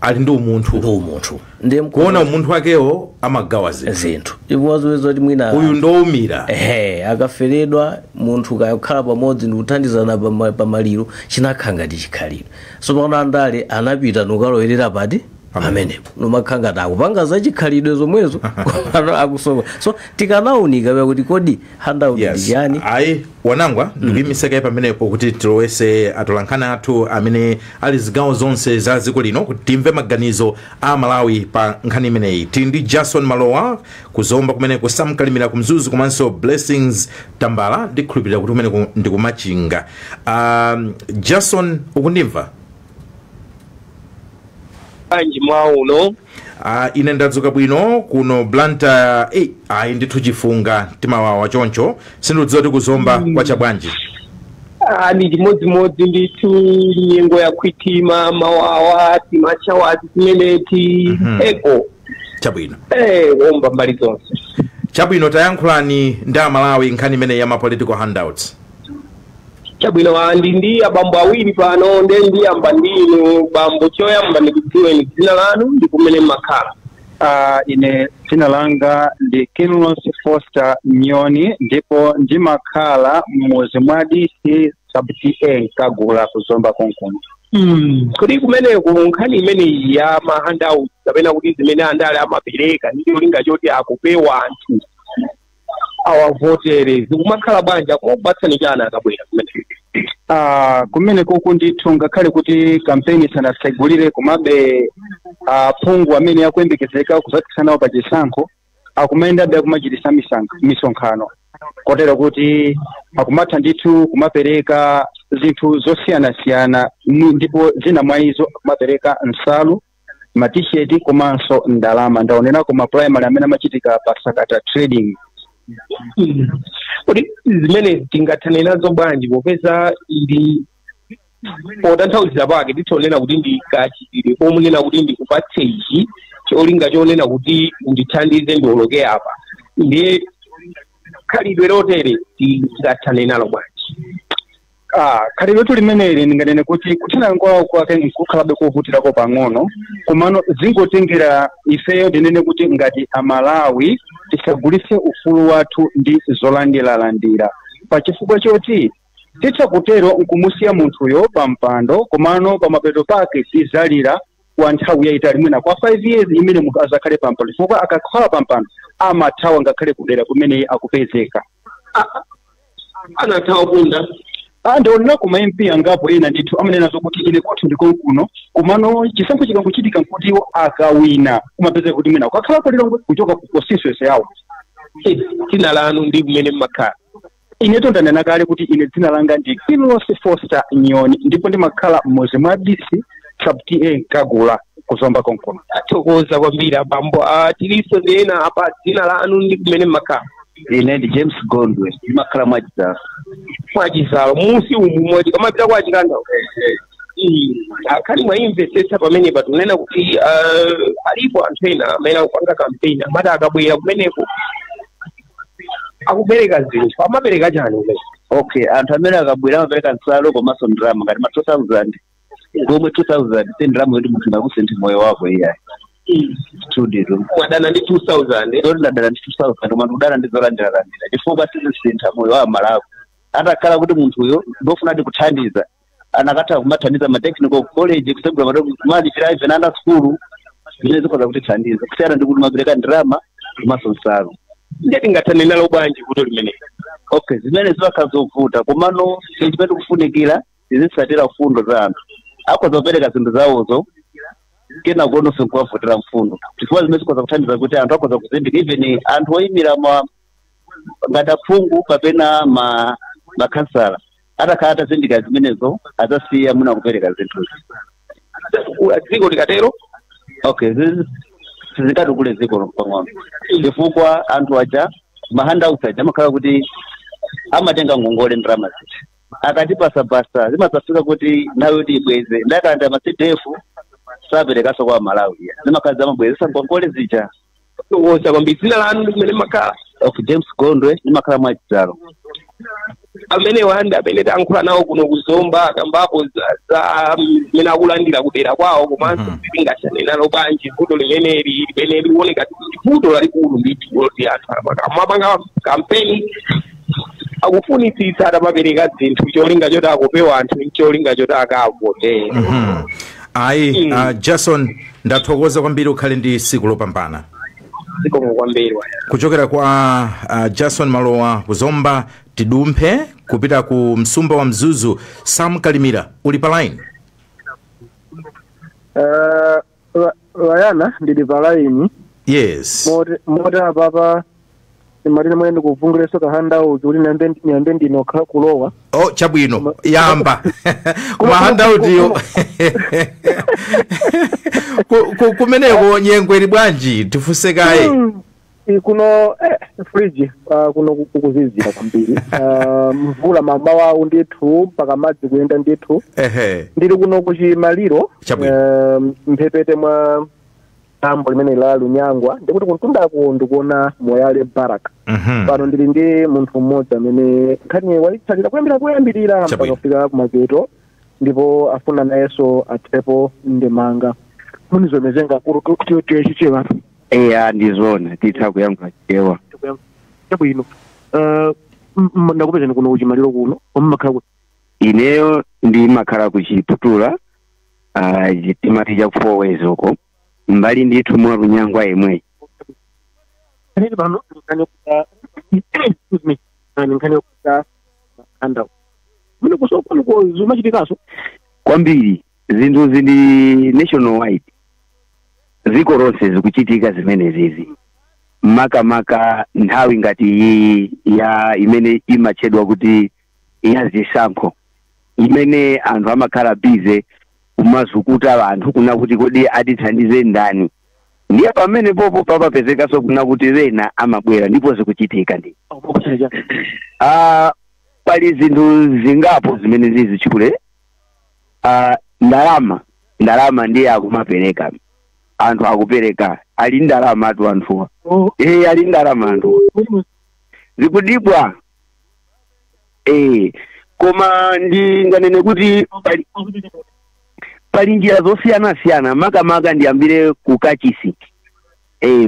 ali ndi umunthu. Ndi umunthu, ndiye kuona umunthu wakewo amagawa zinthu. Zinthu iwazoweza kuti mwina uyu ndowumira. Ehe, akaferedwa munthu kayakhala pamodzi ndikuthandizana pamaliro, chinakhala ngati chikhalidwe. So pano andale anapita nukalowerera pati pamenepo, numakhala ngati akupanga za chikhalidwe zomwezo, komano akusowa. So tikanaunika pa kuti kodi handout ndi chani. Ayi, wanangwa, ndikuyimiseka pamenepo kuti tilowese atolankhani athu amene ali zigawo zonse za dziko lino kuti timve maganizo a Malawi pa nkhani imeneyi. Tili ndi Jason Malowa kuzomba kumeneko, Samkalimira kumzuzu, komanso Blessings Tambala, ndikhulupirira kuti kumeneko ndikumachinga. Jason, ukundimva? Anji mwa uno? Ine ndadzuka bwino kuno Blantyre. Ayi ndithu, chifunga timawawa choncho. Sindikudziwa kuti kuzomba kwacha bwanji? Ah, ndi chimodzimodzi ndithu, nyengo yakhwitima, mawawa, timachawazi timeneti eko. Chabwino. Womba mbali zonse. Chabwino, tayankhulani ndi Amalawi nkhani imene ya ma political handouts. Chabwino, ndi abambo awiri pano, nde ndiyamba ndinu bambo. Choyamba ndikudziweni dzina lanu ndi kumene mmakhala. Ine dzina langa ndi Kinlos Foster Nyoni, ndipo ndimakhala m'muzi mwa DC sub TA Kagula, kuzomba konkuno. Kodi kumeneku nkhani imeneyi ya ma handout kapena kuti zimene andale amapereka ndi cholinga choti akupewa anthu awavotere zikumakhala bwanji? Akumakupatsani chani akabwera kumeneko? Kumene kuku ndithu, ngakhale kuti kampeni isanasegulire, komabe aphungu amene akuyembekezeka kudzapikisana nawo pa chisankho akumayendabe akumachitisa misonkhano, kotero kuti akumatha ndithu kumapereka zinthu zosiyanasiyana, ndipo zina mwa izo akumapereka nsalu, matisheti komanso ndalama. Ndaonerako ma primary amene amachitika pa Sakata Trading. Kodi zimenezi tingathane nazo bwanji, popeza ndi potanthauzira pake titonena kuti ndi kachitidwe komunena kuti ndikupatse ichi cholinga chonena kuti undithandize ndiwoloke apa? Ndiye khalidwe lotere tingathane nalo bwanji? Khalidwe limeneli ndinganene kuti kuthana kwawo kwake nkukhalabe kovutirako pang'ono, komano zingotengera ifeyo, ndinene kuti ngati Amalawi. Tisagulitse ufulu wathu ndi zolandiralandira, pachifukwa choti titha kutero nkumusiya munthuyo pa mpando, komano pamapeto pake tizalira kwa nthawi yayitali, mwina kwa 5 years imene munthu azakhale pa mpando, chifukwa akakhala pa mpando amathawa ngakhale kudera kumene akupezeka. Anathawa kunda? Ndionera kuma MP angapo ena ndithu amanena zokuti ine kwathu ndikonkuno, komano chisankho chikangochitika nkuti iwo akawina, kumapezeka kuti mwina kukakhala Lilongwe kuchoka ku constituency yawo. Dzina lanu ndi kumene mmakhala? Ineto ndanena kale kuti ine dzina langa ndi Kilos Foster Nyoni, ndipo ndimakhala mmodzi mwa DC sub TA Nkagula, kuzomba konkuno. Athokoza kwambiri abambo. Tiliso ndi ena apa. Dzina lanu ndi kumene mmakhala? Ine ndi James Gondwe, ndimakhala Mwachizalo. Mwachizalo musi umu moti kamapita kwa Chikanda. Akhali mwayimvetsetsa pamene patunena kuti alipo anthu ena amene akupanga kampeni, amati akabwera kumeneko akupereka zinthu. Amapereka chani kumene? Okay, anthu amene akabwera amapereka nsalu komanso ndalama ngati ma 2000, ngomwe 2000 si ndalama yoti munthu ngakusinthe moyo wako, iyayi. Studio. Mwadana ndi 2000? Zoti ndadana ndi 2000, koma ndikudana ndi zolandiralandira, chifukwa sizisintha moyo wa Malawi. Atakhala kuti munthuyo ndofuna ati kuthandiza, anakatha kumathandiza ma technical college, kusegula kumalipira even ana skulu, zimene zikhoza kutithandiza, kusiyana ndi kuti mapereka ndalama komanso nsalu. Ndiye tingathane nalo bwanji vuto limene? Okay, zimene zimakhala zovuta, komano chimene tikufunikira tizitsatira mfundo za anthu. Akhoza kupereka zinthu zawozo, kena kuononso nkuwavotera mfundo, chifukwa zimene zikhoza kuthandiza kuti anthu akhoza kuzindika, even anthu oyimira ma ngati aphungu kapena ma makhansala, atakhala atazindika zimenezo adzasiya muna kupereka zinthuzi. Dziko likatero? Okay, sizingatukule dziko pang'ono, chifukwa anthu aja ma handouts aja amakhala kuti amatenga ngongole ndalama zija, akatipasapasa zimadzafika kuti nthawi yoti ibweze, ndakanda ma CDF saperekaso kwa Malawi, zimakhala zamabwezesa ngongole zija. Thokoza kwambiri. Dzina lanu ndi kumene mmakhala? Okay, James Gondwe, ndimakhala Mwachizalo. Amene wanda amene tayankhula nawo kuno kuzomba akambapo za zimene akulandira kudera kwawo, komanso tingathane nalo bwanji vuto limeneli limene likuoneka kuti vuto lalikulu ndithu, loti anthu amapanga kampeni akufunitsitsa atamapereka zinthu cholinga choti akopewa anthu, cholinga choti akavote. Ayi, Jason, ndathokoza kwambiri, ukhale ndi tsiku lopambana. Zikomo kwambiri. Kuchokera kwa Jason Malowa kuzomba, tidumphe kupita ku msumba wa Mzuzu. Sam Kalimira, uli pa line? Wayana, ndili pa line. Yes. Moti apapa imatine mwene ndikuvunguleso ka handout kuti niyambe ndinokha kulowa. Oh, chabwino, yamba kuma handout yo. Kumeneko nyengo ili bwanji? Tifunse kaye. Kuno friji, kuno kukuzizira kwambiri. Mvula mamawa ndithu mpaka madzi kuyenda ndithu. Ndili kuno kuchimaliro. Mphepete mwa dambo limene la Lunyangwa, ndikuti kuntundako ndikuona Moyale Barrack. Pano ndili ndi munthu mmodzi amene nkhani wayitsalira kuyambira kuyambirira mpaka kufika kumapeto, ndipo afuna nayenso athepo ndemanga. Munizomezenga kuti chichewa? Eya, ndizona, titha kuyankhula Chichewa. Chabwino. Ndakupezani kuno kuchimaliro kuno, ommakhala kuti? Ineyo ndimakhala kuchiputula, timati cha ku Four uko, mbali ndithu mwa Lunyangwa yemwe. Nkhani pano nkhani yokuta, excuse me, nkhani yokuta handout mene kusokolo zimachitikaso. Kwambiri, zinthu zili national wide, dziko lonse zikuchitika zimenezizi, makamaka nthawi ngati iyi ya imene imatchedwa kuti ya zisankho, imene anthu amakhala busy kumazukuta anthu kuna kuti kodi atithandize ndani. Ndiye pamene popo papapezekanso kuna kuti wena amabwera, ndipo zikuchitika ndi pali zinthu zingapo zimene zizitchule. Ndalama ndiye akumapereka, anthu akupereka, ali ndalama atu anthuwa. Ali ndalama anthuwa, zikudibwa. Koma ndinganene kuti pali njira zosiyanasiyana. Makamaka ndiyambire ku kachisi.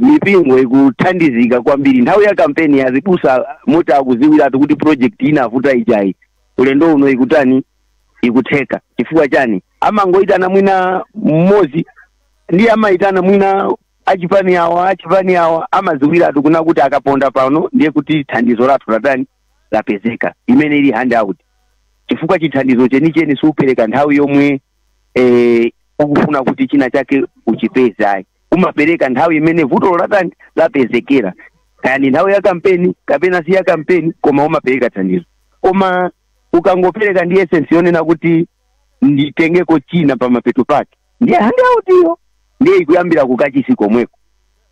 Mipingo ikuthandizika kwambiri nthawi ya kampeni. Azibusa moti akuziwiratu kuti project inavuta ijayi, ulendo uno ikutani, ikutheka. Chifukwa chani? Amangoitana mwina mmodzi, ndiye amayitana mwina achipani awa, achipani awa, amaziwiratu kuna kuti akaponda pano ndiye kuti thandizo lathu latani, lapezeka, imene ili handout. Chifukwa chithandizo chenicheni siupereka nthawi yomwe ukufuna kuti china chake uchipeze, umapereka nthawi imene vuto latani, lapezekera, kaya ni nthawi ya kampeni kapena si ya kampeni, koma umapereka thandizo. Koma ukangopereka ndi essence yonena kuti nditengeko china pamapeto pake, ndiye handout iyo, ndiye ikuyambira kukachisi komweko.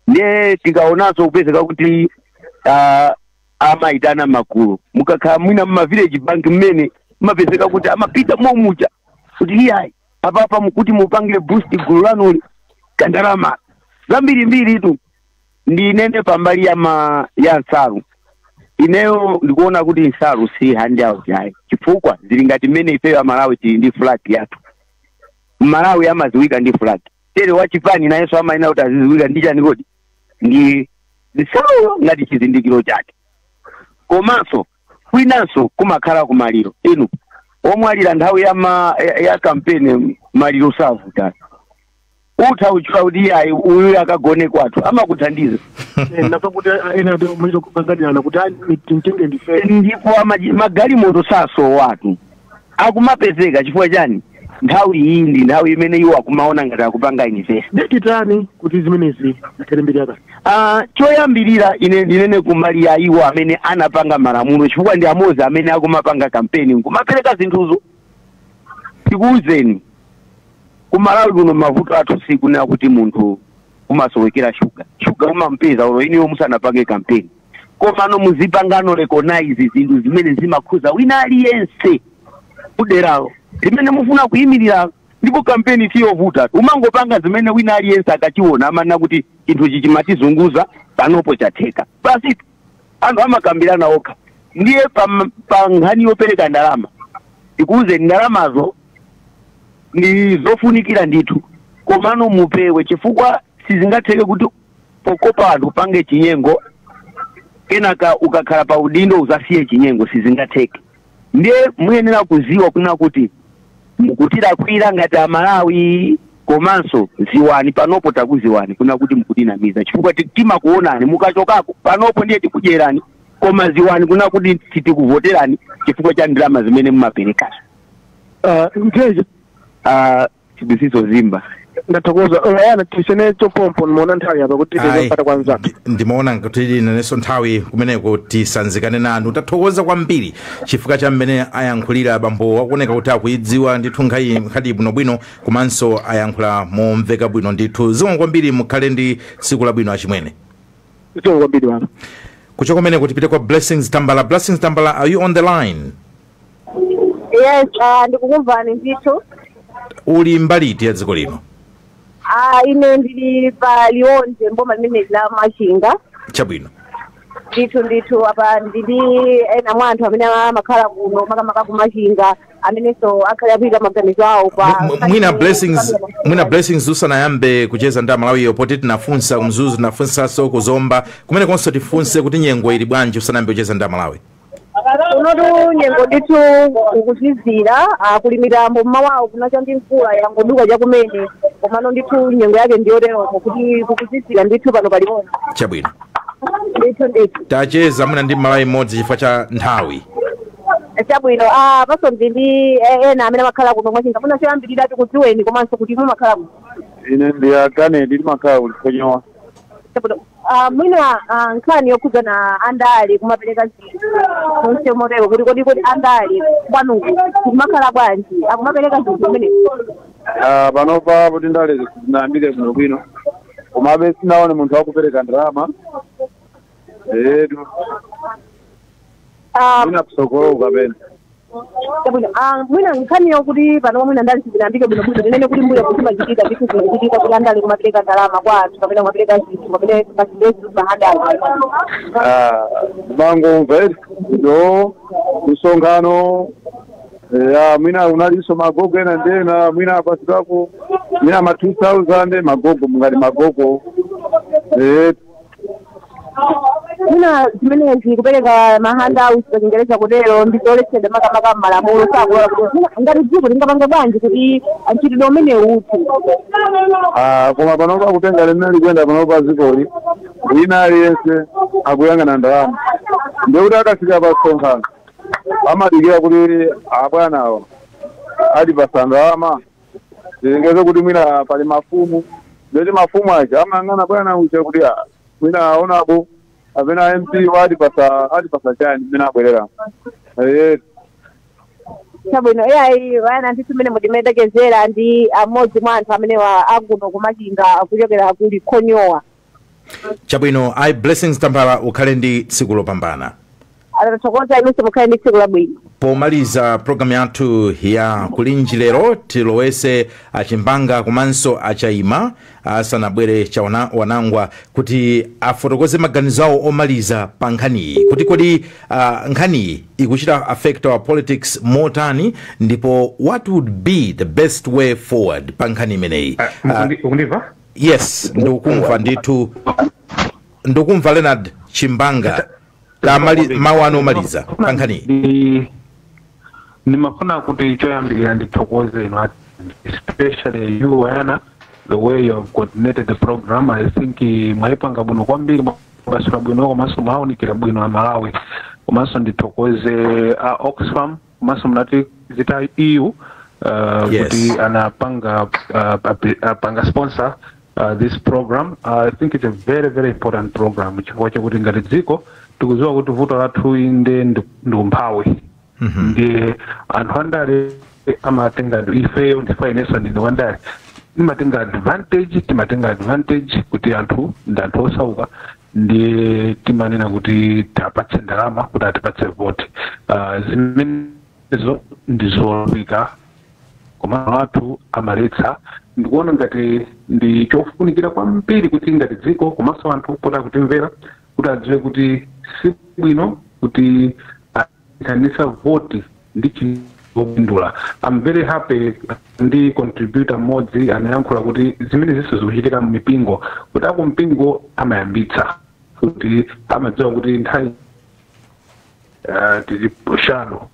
Ndiye tikaonanso kupezeka kuti amayitana magulu, mukakhala mwina mma village bank mmene mumapezeka kuti amapita momucha kuti iyayi, apapa mukuti mupangire boost gulu lanuli kandalama zambirimbiri tu. Ndinene pambali ya nsalu, ineyo ndikuona kuti nsalu si handout yayi, chifukwa zili ngati mmene ifeyo Amalawi tili ndi flag yathu. Malawi amaziwika ndi flag tere, wachipani nayenso amayenera kuti aziziwika ndi chani kodi? Ndi nsaluyo ngati chizindikiro chake. Komanso kwinanso kumakhala kumaliro, inu omwalira nthawi ya kampeni, maliro savuta, utha uchula kuti iyayi, uyu akagone kwathu, amakuthandiza. Nafa kuti ena mwito kukanganirana kuti timtenge ndife. Ndipo magalimoto sasowatu, akumapezeka. Chifukwa chani? Nthawi iyi ndi nthawi imene iwo akumaona ngati akupanga invest. Nditani kuti zimenezi zikhale mbiri yakale? Choyambirira ine ndinene kumbali ya iwo amene anapanga malamulo, chifukwa ndi amodzi amene akumapanga kampeni nkumapereka zinthuzo. Tikuwuzeni, kumalawi kuno mavuto athu sikunena kuti munthu umasowekera shuga. Shuga umampeza ulo iniwo musanapange kampeni. Komano muzipangano recognize zinthu zimene zimakhuza wina aliyense kuderalo limene mufuna kuyimirira. Ndipo kampeni siyovuta, umangopanga zimene wina aliyense akachiona amanena kuti chinthu ichi chimatizunguza, panopo chatheka. Basi, anthu amakambirana okha. Ndiye pa nkhani yopereka ndalama, ikuwuzeni, ndalamazo ndi zofunikira ndithu, komano mupewe, chifukwa sizingatheke kuti pokopa anthu upange chinyengo, kenaka ukakhala pa udindo uzasiye chinyengo, sizingatheke. Ndiye muyenera kuziwa kuna kuti mukutilakwira ngati Amalawi. Komanso ziwani, panopo takuziwani kuna kuti mukutinamiza, chifukwa timakuonani mukachokako. Panopo ndiye tikudyerani, koma ziwani kuna kuti titikuvoterani chifukwa cha ndalama zimene mumaperekazo. Mteja. Chibusiso Zimba. Ndathokoza Layana, tisene chopompo, nimaona nthawi apa kuti Ayi. tipata kwanza. Ndimaona kuti nanenso nthawi kumeneko tisanzikane nanu. Tathokoza kwambiri chifukwa cha mmene ayankhulira abambo, wakuoneka kuti akuidziwa ndithu nkhani bwinobwino, komanso ayankhula momveka bwino ndithu. Zikomo kwambiri, mukhale ndi tsiku labwino achimwene. Zikomo kwambiri baba. Kuchoka kumeneko tipite kwa Blessings Tambala. Blessings Tambala, are you on the line? Yes, ndikukumvani ndithu. Uli mbali iti ya dziko lino? Ine ndili pa Liwonde, mboma limene la Machinga. Chabwino. Ndithu ndithu, apa ndili ena mwa anthu amene amakhala kuno, makamaka ku Machinga, amenenso akhale akuyika maganizo awo pa Mwina Blessings, usanayambe kucheza ndi Amalawiyo, poti tinafunsa kuMzuzu, tinafunsanso kuZomba kumene konso, tifunse kuti nyengo ili bwanji usanayambe kucheza ndi Amalawi? Kunotu nyengo ndithu kukuzizira, kuli mitambo, mmawawo kunacha ndi mvula yangoduka chakumene, komano ndithu nyengo yake ndiyoteroko kuti kukuzizira ndithu pano paliwonde. Chabwino. Ndithu ndithu. Tacheza mwina ndi Mmalawi mmodzi chifukwa cha nthawi. Chabwino, paso ndili ena amene amakhala kuno Mwachinga. Muna choyambirira tikudziweni komanso kuti mumakhala kuno. Ine ndi akanedi, ndimakhala kulikonyowa. Chabwino, mwina nkhani yokhudzana andale kumapereka zinthu monse motero, kuti kodi andale kwanuku kumakhala bwanji, akumapereka zinthu zimene? Panopa kuti ndale zinayambire bwino bwino, komabe sinaone munthu akupereka ndalama etu. Mwina kusokolo kapena. Chabwino, mwina nkhani yokuti pano mwina ndale sizinayambike bwinobwino, tinene kuti mbuyo kuzimachitika zinthu, zinachitika kuti andale kumapereka ndalama kwa anthu kapena kumapereka zinthu kapena pasindezi mahandale? Mangomva eri ndo msonkhano ya mwina unalinso magogo ena ndena, mwina apasidwako mwina ma 2000 magogo, mungati magogo. Mwina zimenezi, kupereka ma handouts pachingereza kutero, ndizoletsedwa makamaka m'malamulo, sakulola kuti mwina ngati dziko lingapange bwanji kuti mchitidwe umene uthe? Ah, koma panopa kutenga limene likuyenda panopa dzikoli, wina aliyense akuyang'ana ndalama. Ndikuti akafika pa msonkhano amadikira kuti abwanawo atipasa ndalama. Tilengeze kuti mwina pali mafumu, ndeti mafumu aja amayang'ana bwana uja kuti ah, mwina aonapo apena MP watipasa chani mmene abwerera. Chabwino, iyayi vana, ndithu mmene mutimetekezera ndi amodzi mwa anthu amenewa akuno kumachinga kuchokera kuli Khonyowa. Chabwino, i Blessings Tambala, ukhale ndi tsiku lopambana. Atathokoza, inunso mukhale ndi tsiku labwino. Pomaliza programu yathu ya Kulinji lero, tilowese Achimbanga komanso Achaima asanabwere cha Wanangwa kuti afotokoze maganizo awo omaliza pa nkhaniyi, kuti kodi nkhaniyi ikuchita affect our politics motani, ndipo what would be the best way forward pa nkhani imeneyi? Ukundimva? Yes, ndikukumva ndithu, ndikukumva. Leonard Chimbanga, mawu anu omaliza pa nkhaniyi. Ndimafuna kuti choyambirira ndithokoze inu, especially you Ayana, the way you have coordinated the program. I think mwayipanga bwino kwambiri, mwapasula bwino komanso mwawunikira bwino Amalawi. Komanso ndithokoze Oxfam komanso mnati zita EU kuti anapanga apanga sponsor this program. I think it's a very, very important program, chifukwa chakuti ngati dziko tikudziwa kuti vuto lathu inde ndi umphawi. Ndiye anthu andale amatenga, ifeyo ndifa inenso ndine wandale, timatenga advantage, timatenga advantage kuti anthu ndi anthu osauka, ndiye timanena kuti tapatse ndalama kuti atipatse vote. Zimenezo ndizolakwika, koma athu amaletsa. Ndikuona ngati ndi chofunikira kwambiri kuti ngati dziko komanso anthu pota kutimvera kuti adziwe kuti si bwino kuti aithanisa voti ndi chopindula. I'm very happy ndi contributor mmodzi anayankhula kuti zimene zinso zikuchitika mmipingo, kuti akumpingo amayambitsa kuti amadziwa kuti nthawi tili shadow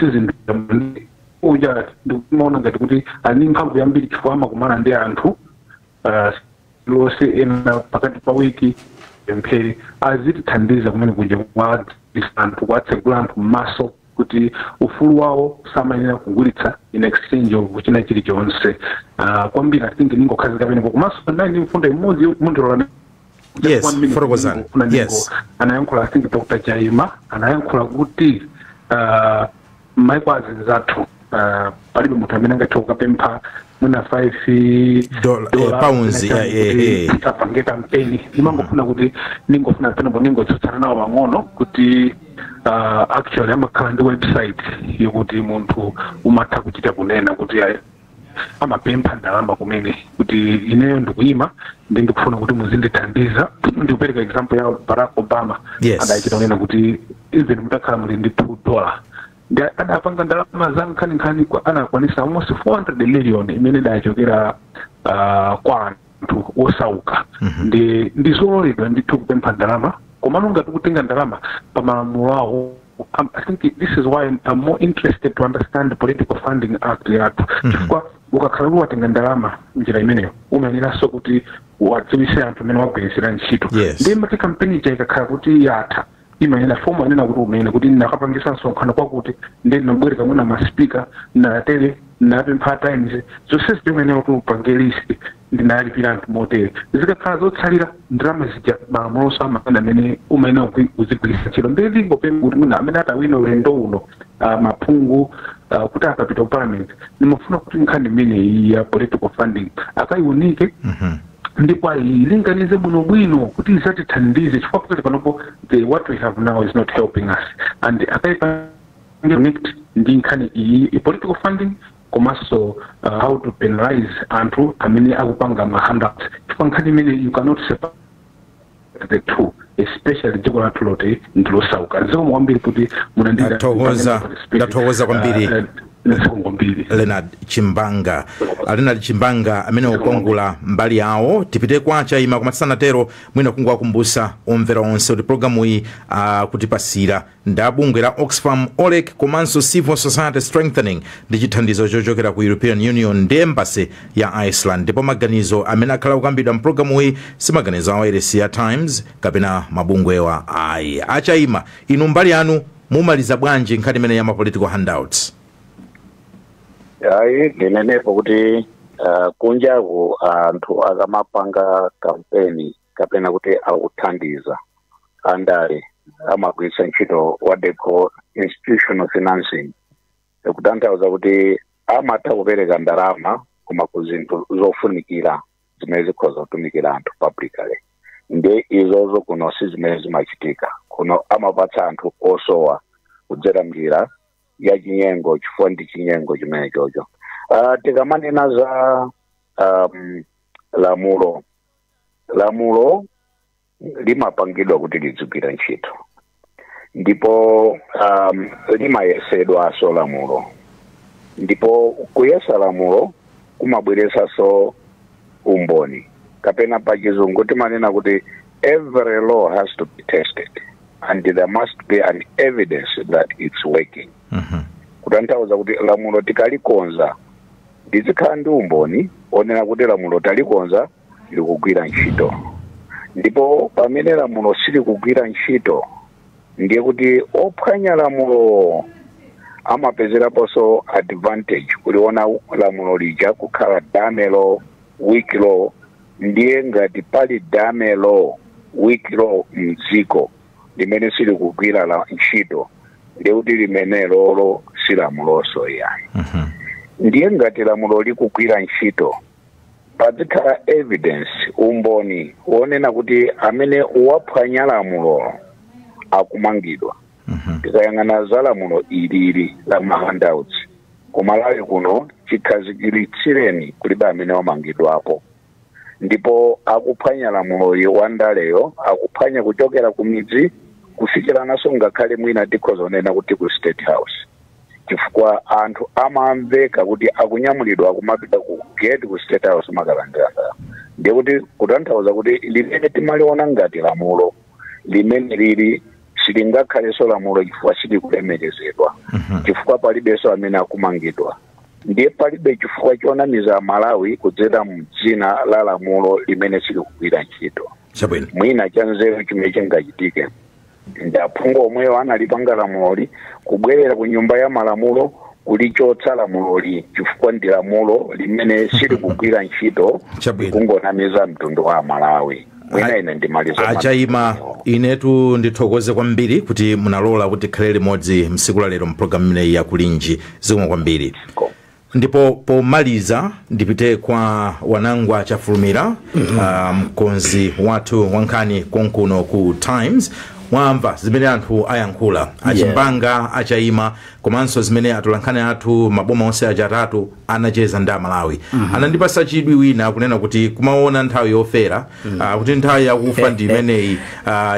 sizinthu uja. Ndikumaona ngati kuti ali ndi mphamvu yambiri chifukwa amakumana ndi anthu lonse ena pakati pa wiki pemphere, azitithandiza kumene kuja kwa anthu, kuwatsegula anthu m'maso kuti ufulu wawo samayenera kugulitsa in exchange of china chilichonse. Kwambiri I think ningokhazika pamenepo. Komanso ndali ndi mfundo imodzi mundilola? Yes, One minute, fotokozani. ningofuna anayankhula, I think Dr. Chaima anayankhula kuti maiko azinzathu palibe munthu amene angathe kukapempha mwina 5 Pounds, yeah. apange kampeni. Ndimangofuna kuti ningofuna penepo ningotsutsana nawo pang'ono kuti actually amakhala ndi website yokuti munthu umatha kuchita kunena kuti ayi, amapempha ndalama kumene kuti ineyo ndikuyima ndi ndikufuna kuti muzindithandiza. Ndikupereka example ya Barack Obama. Adachita kunena kuti even mutakhala muli ndi $2, ndi adapanga ndalama za nkhaninkhani, anakwanisa almost 400 million imene idachokera kwa anthu osauka. Ndi zololedwa ndithu kupempha ndalama, komano ngati kutenga ndalama pa malamulo awo, I think this is why I'm more interested to understand the Political Funding Act yathu, chifukwa ukakhala kuti watenga ndalama njira imeneyo, umayeneranso kuti wadziwise anthu amene wagwirisira ntchito. Ndiye mati kampeni ija ikakhala kuti yatha, imayenera fomu anena kuti umene kuti ndakapangisa msonkhano kwakuti, ndi ndinabwereka mwina ma speaker natere, napempha Times, zonse zimayenera kuti upange list, ndinalipira anthu motere. Zikakhala zotsalira ndalama zija, malamulo amakana amene umayenera kuzigwiritsa ntchito. Ndiye ndingopempha kuti mwina amene atawina ulendo uno maphungu kuti akapita ku parliament, ndimafuna kuti nkhani imeneyi ya political funding akayiunike ndipo ayilinganize bwinobwino kuti izatithandize, chifukwa pakati panopo what we have now is not helping us, and akaipange connect ndi nkhani iyi i political funding, komanso how to penalize anthu amene akupanga ma handouts, chifukwa nkhani imene you cannot separate the two, especially dziko lathu loti ndilosauka. Zikomo kwambiri kuti Ndathokoza, ndathokoza kwambiri. Leonard Chimbanga. Leonard Chimbanga amene ukukwangula mbali yawo. Tipite kwa Chaima, koma tisanatero mwina kungowakumbutsa omvera onse kuti programu iyi kutipasira ndi bungwe la Oxfam, OLEC komanso Civil Society Strengthening ndi chithandizo chochokera ku European Union ndi Embassy ya Iceland. Ndipo maganizo amene akhala kukambidwa mpulogalamu iyi si maganizo a wailesi ya Times kapena mabungwewa ayi. Achaima, inu mbali yanu mumaliza bwanji nkhani imene ya ma political handouts? Ayi, ndinenepo kuti kunjaku anthu akamapanga kampeni kapena kuti akuthandiza andale, amagwiritsa ntchito what they call institutional financing, kutanthauza kuti amatha kupereka ndalama koma ku zinthu zofunikira zimene zikhoza kutumikira anthu publicly. Ndiye izozo kuno si zimene zimachitika. Kuno amapatsa anthu osowa kudzera njira ya chinyengo, chifukwa ndi chinyengo chimene chocho. Tikamanena za lamulo, lamulo limapangidwa kuti lidzigwira ntchito, ndipo limayesedwanso lamulo, ndipo kuyesa lamulo kumabweretsanso umboni, kapena pa Chizungu timanena kuti every law has to be tested and there must be an evidence that it's working. Kutanthauza kuti lamulo tikalikonza, lizikhala ndi umboni onena kuti lamulo talikonza, likugwira ntchito. Ndipo pamene lamulo silikugwira ntchito, ndiye kuti ophwanya lamulo amapezeraponso advantage kuliona lamulo lija kukhala dummy law, weak law. Ndiye ngati pali dummy law, weak law mdziko limene silikugwira la ntchito, ndiye kuti limene lolo si lamuloso yayi. Ndiye ngati lamulo likugwira ntchito, pazikhala evidence, umboni wonena kuti amene waphwanya lamulo akumangidwa. Tikayang'ana za lamulo ilili la ma handouts, kumalawi kuno chikhazikiritsireni kulibe amene wamangidwapo, ndipo akuphwanya lamuloyi wandaleyo akuphwanya kuchokera ku midzi kufikirananso ngakhale mwina tikhoza kunena kuti ku State House, chifukwa anthu amamveka kuti akunyamulidwa akumapita ku gate ku State House makalandira. Ndiye kuti kutanthauza kuti limene timaliona ngati lamulo limene lili silingakhalenso lamulo, chifukwa silikulemekezedwa, chifukwa palibenso amene akumangidwa. Ndiye palibe chifukwa chonamiza Malawi kudzera mdzina la lamulo limene silikugwira ntchito. Mwina chanzeru chimene chingachitike ndi aphungu omweyo analipanga lamuloli kubwerera ku Nyumba ya Malamulo kulichotsa lamuloli, chifukwa ndi lamulo limene silikugwira ntchito, kungonamiza mtundu wa Malawi. Mwina ine ndimaliza. Achaima, inetu ndithokoze kwambiri kuti munalola kuti tikhale limodzi msiku la lero mpulogalamu imeneyi yakulinji. Zikomo kwambiri. Ndipo pomaliza ndipite kwa Wanangwa Chafulumira, mkonzi wathu wankhani konkuno ku Times. Mwamva zimene anthu ayankhula, Achimbanga, Achaima, komanso zimene atolankhani athu maboma onse achatatu anacheza ndi Amalawi. Anandipasa chidwi wina kunena kuti kumaona nthawi yofera, kuti nthawi yakufa ndi imeneyi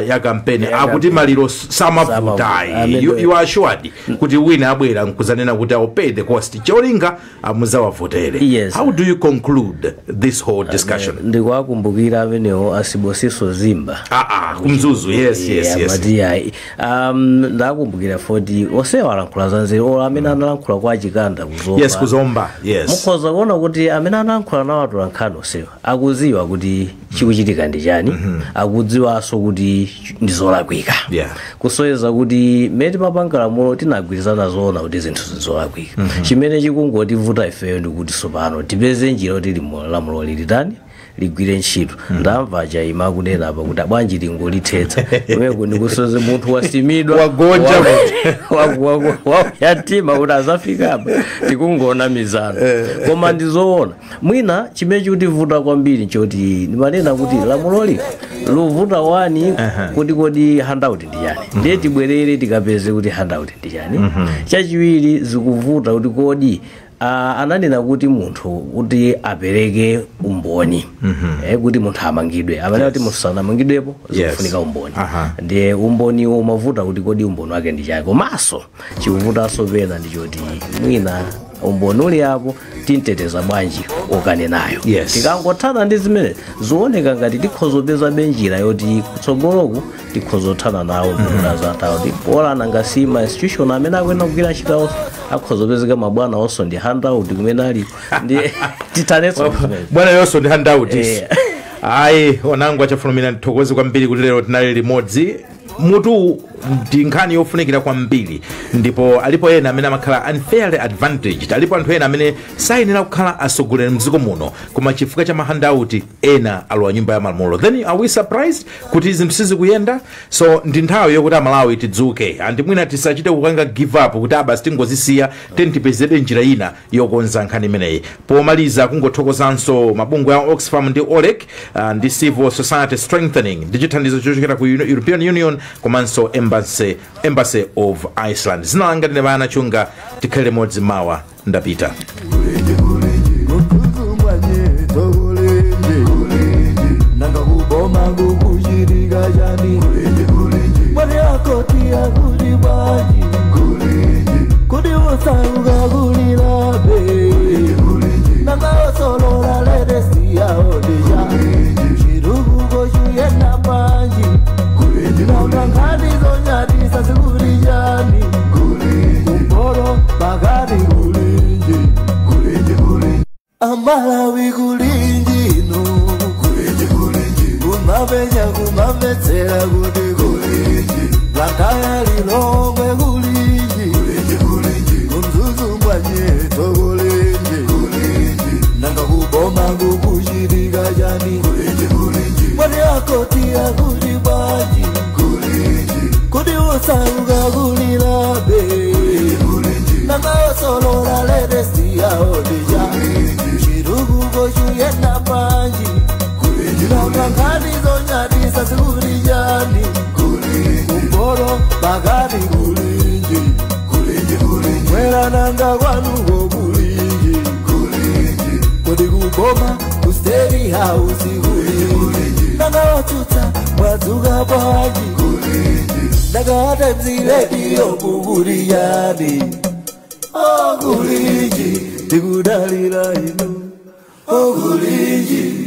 ya kampeni, akuti maliro samavutayi. You are assured kuti wina abwera nkuzanena kuti "I will pay the cost," cholinga muzawavotere. Yes. How do you conclude this whole discussion? Ndikuwakumbukira amenewo Asibosiso Zimba. Ah, kumzuzu, yes. Amati ayi, ndakumbukira foti onsewa alankhula zanzeru, olo amene analankhula kwa Achikanda kuzomba. Yes, kuzomba, yes. Mukhoza kuona kuti amene analankhula nawo atolankhani onsewa akudziwa kuti chikuchitika ndi chani, akudziwanso kuti ndi zolakwika, kusonyeza kuti mmene timapanga lamulo tinagwirizana zoona kuti zinthu zolakwika. Chimene chikungotivuta ifeyo ndi kuti tsopano tipeze njira kuti lamulo lilitani, ligwire ntchito. Ndamva Achaima kunena apa kuti abwanji lingolithetsa kumeko, ndikusoze munthu wasimidwa. Wagonja. Yatima kuti azafika apa tikungona mizano. Koma ndizoona, mwina chimene chikutivuta kwambiri nchoti ndimanena kuti lamuloli luvuta wani kuti kodi handout ndi chani? Ndiye tibwerere tikapeze kuti handout ndi chani. Chachiwiri, zikuvuta kuti kodi Ananena kuti munthu kuti apereke umboni, kuti munthu amangidwe, amanena kuti munthu sanamangidwepo, zikufunika umboni. Ndiye umboni umavuta kuti kodi umboni wake ndi chake. Komanso chikuvutanso pena ndichoti mwina umboni uli apo, tinteteza bwanji okanenayo? Tikangothana ndi zimene zioneka ngati tikhozopeza benjira yoti kutsogoloku tikhozothana nawo mzatawo pola nangasi ma institution amene akuyenera kugwira ntchito akhozopezeka mabwana onso ndi handout kumene aliko, ndi tithanenso zimene. Bwana yonso ndi handout. Ayi, onango achafulumira, ndithokoze kwambiri kuti lero tinali limodzi. Mutu ndi nkhani yofunikira kwambiri, ndipo alipo ena amene amakhala unfairly advantaged, alipo anthu ena amene sayenera kukhala atsogoleri mdziko muno, koma chifukwa cha ma handout ena alowa nyumba ya malamulo. Then are we surprised kuti zinthu sizikuyenda? So ndi nthawi yokuti Amalawi tidzuke, and mwina tisachite kukanga give up kuti abasi tingozisiya, tipezebe njira ina yokonza nkhani imeneyi. Pomaliza, kungothokozanso mabungwe a Oxfam ndi OLEC, ndi Civil Society Strengthening ndi chithandizo chochokera ku European Union komanso Embassy of Iceland. Zina langa ndine Vana Chunga, tikhale limodzi mawa. Ndapita. Kumwanyeto kulinji, nanga kuboma kukuchitika chani? Mwani akoti akuli bwanji? Kudi usauka kulilabe, nanga osolola ledesiyaodija chirukuko chuyenda bwanji? Nanga nkhani zonyadisa zikuli chani? Kumporo pakati kulinji, Amalawi kulinji ino, kumapenya kumamvetsera kuti kulinji, Blantyre, Lilongwe kulinji, kuMzuzu mwanyeto kulinji, nanga kuboma kukuchitika chani? Mwani akoti akuli bwanji? Kudi usauka kulilabe, nanga osolola ledesiyaodija chirukuko chuyenda bwanji? Nanga nkhani zonyadisa zikuli chani? Kumporo pakati kulinji, mwera nanga kwanuko kulinji, kodi kuboma ku State House kulinji, nanga watsutsa mwadzuka bwanji? Nanga Times Radio kukuli chani? Oh, kulinji, tikudalira inu. Oh, kulinji.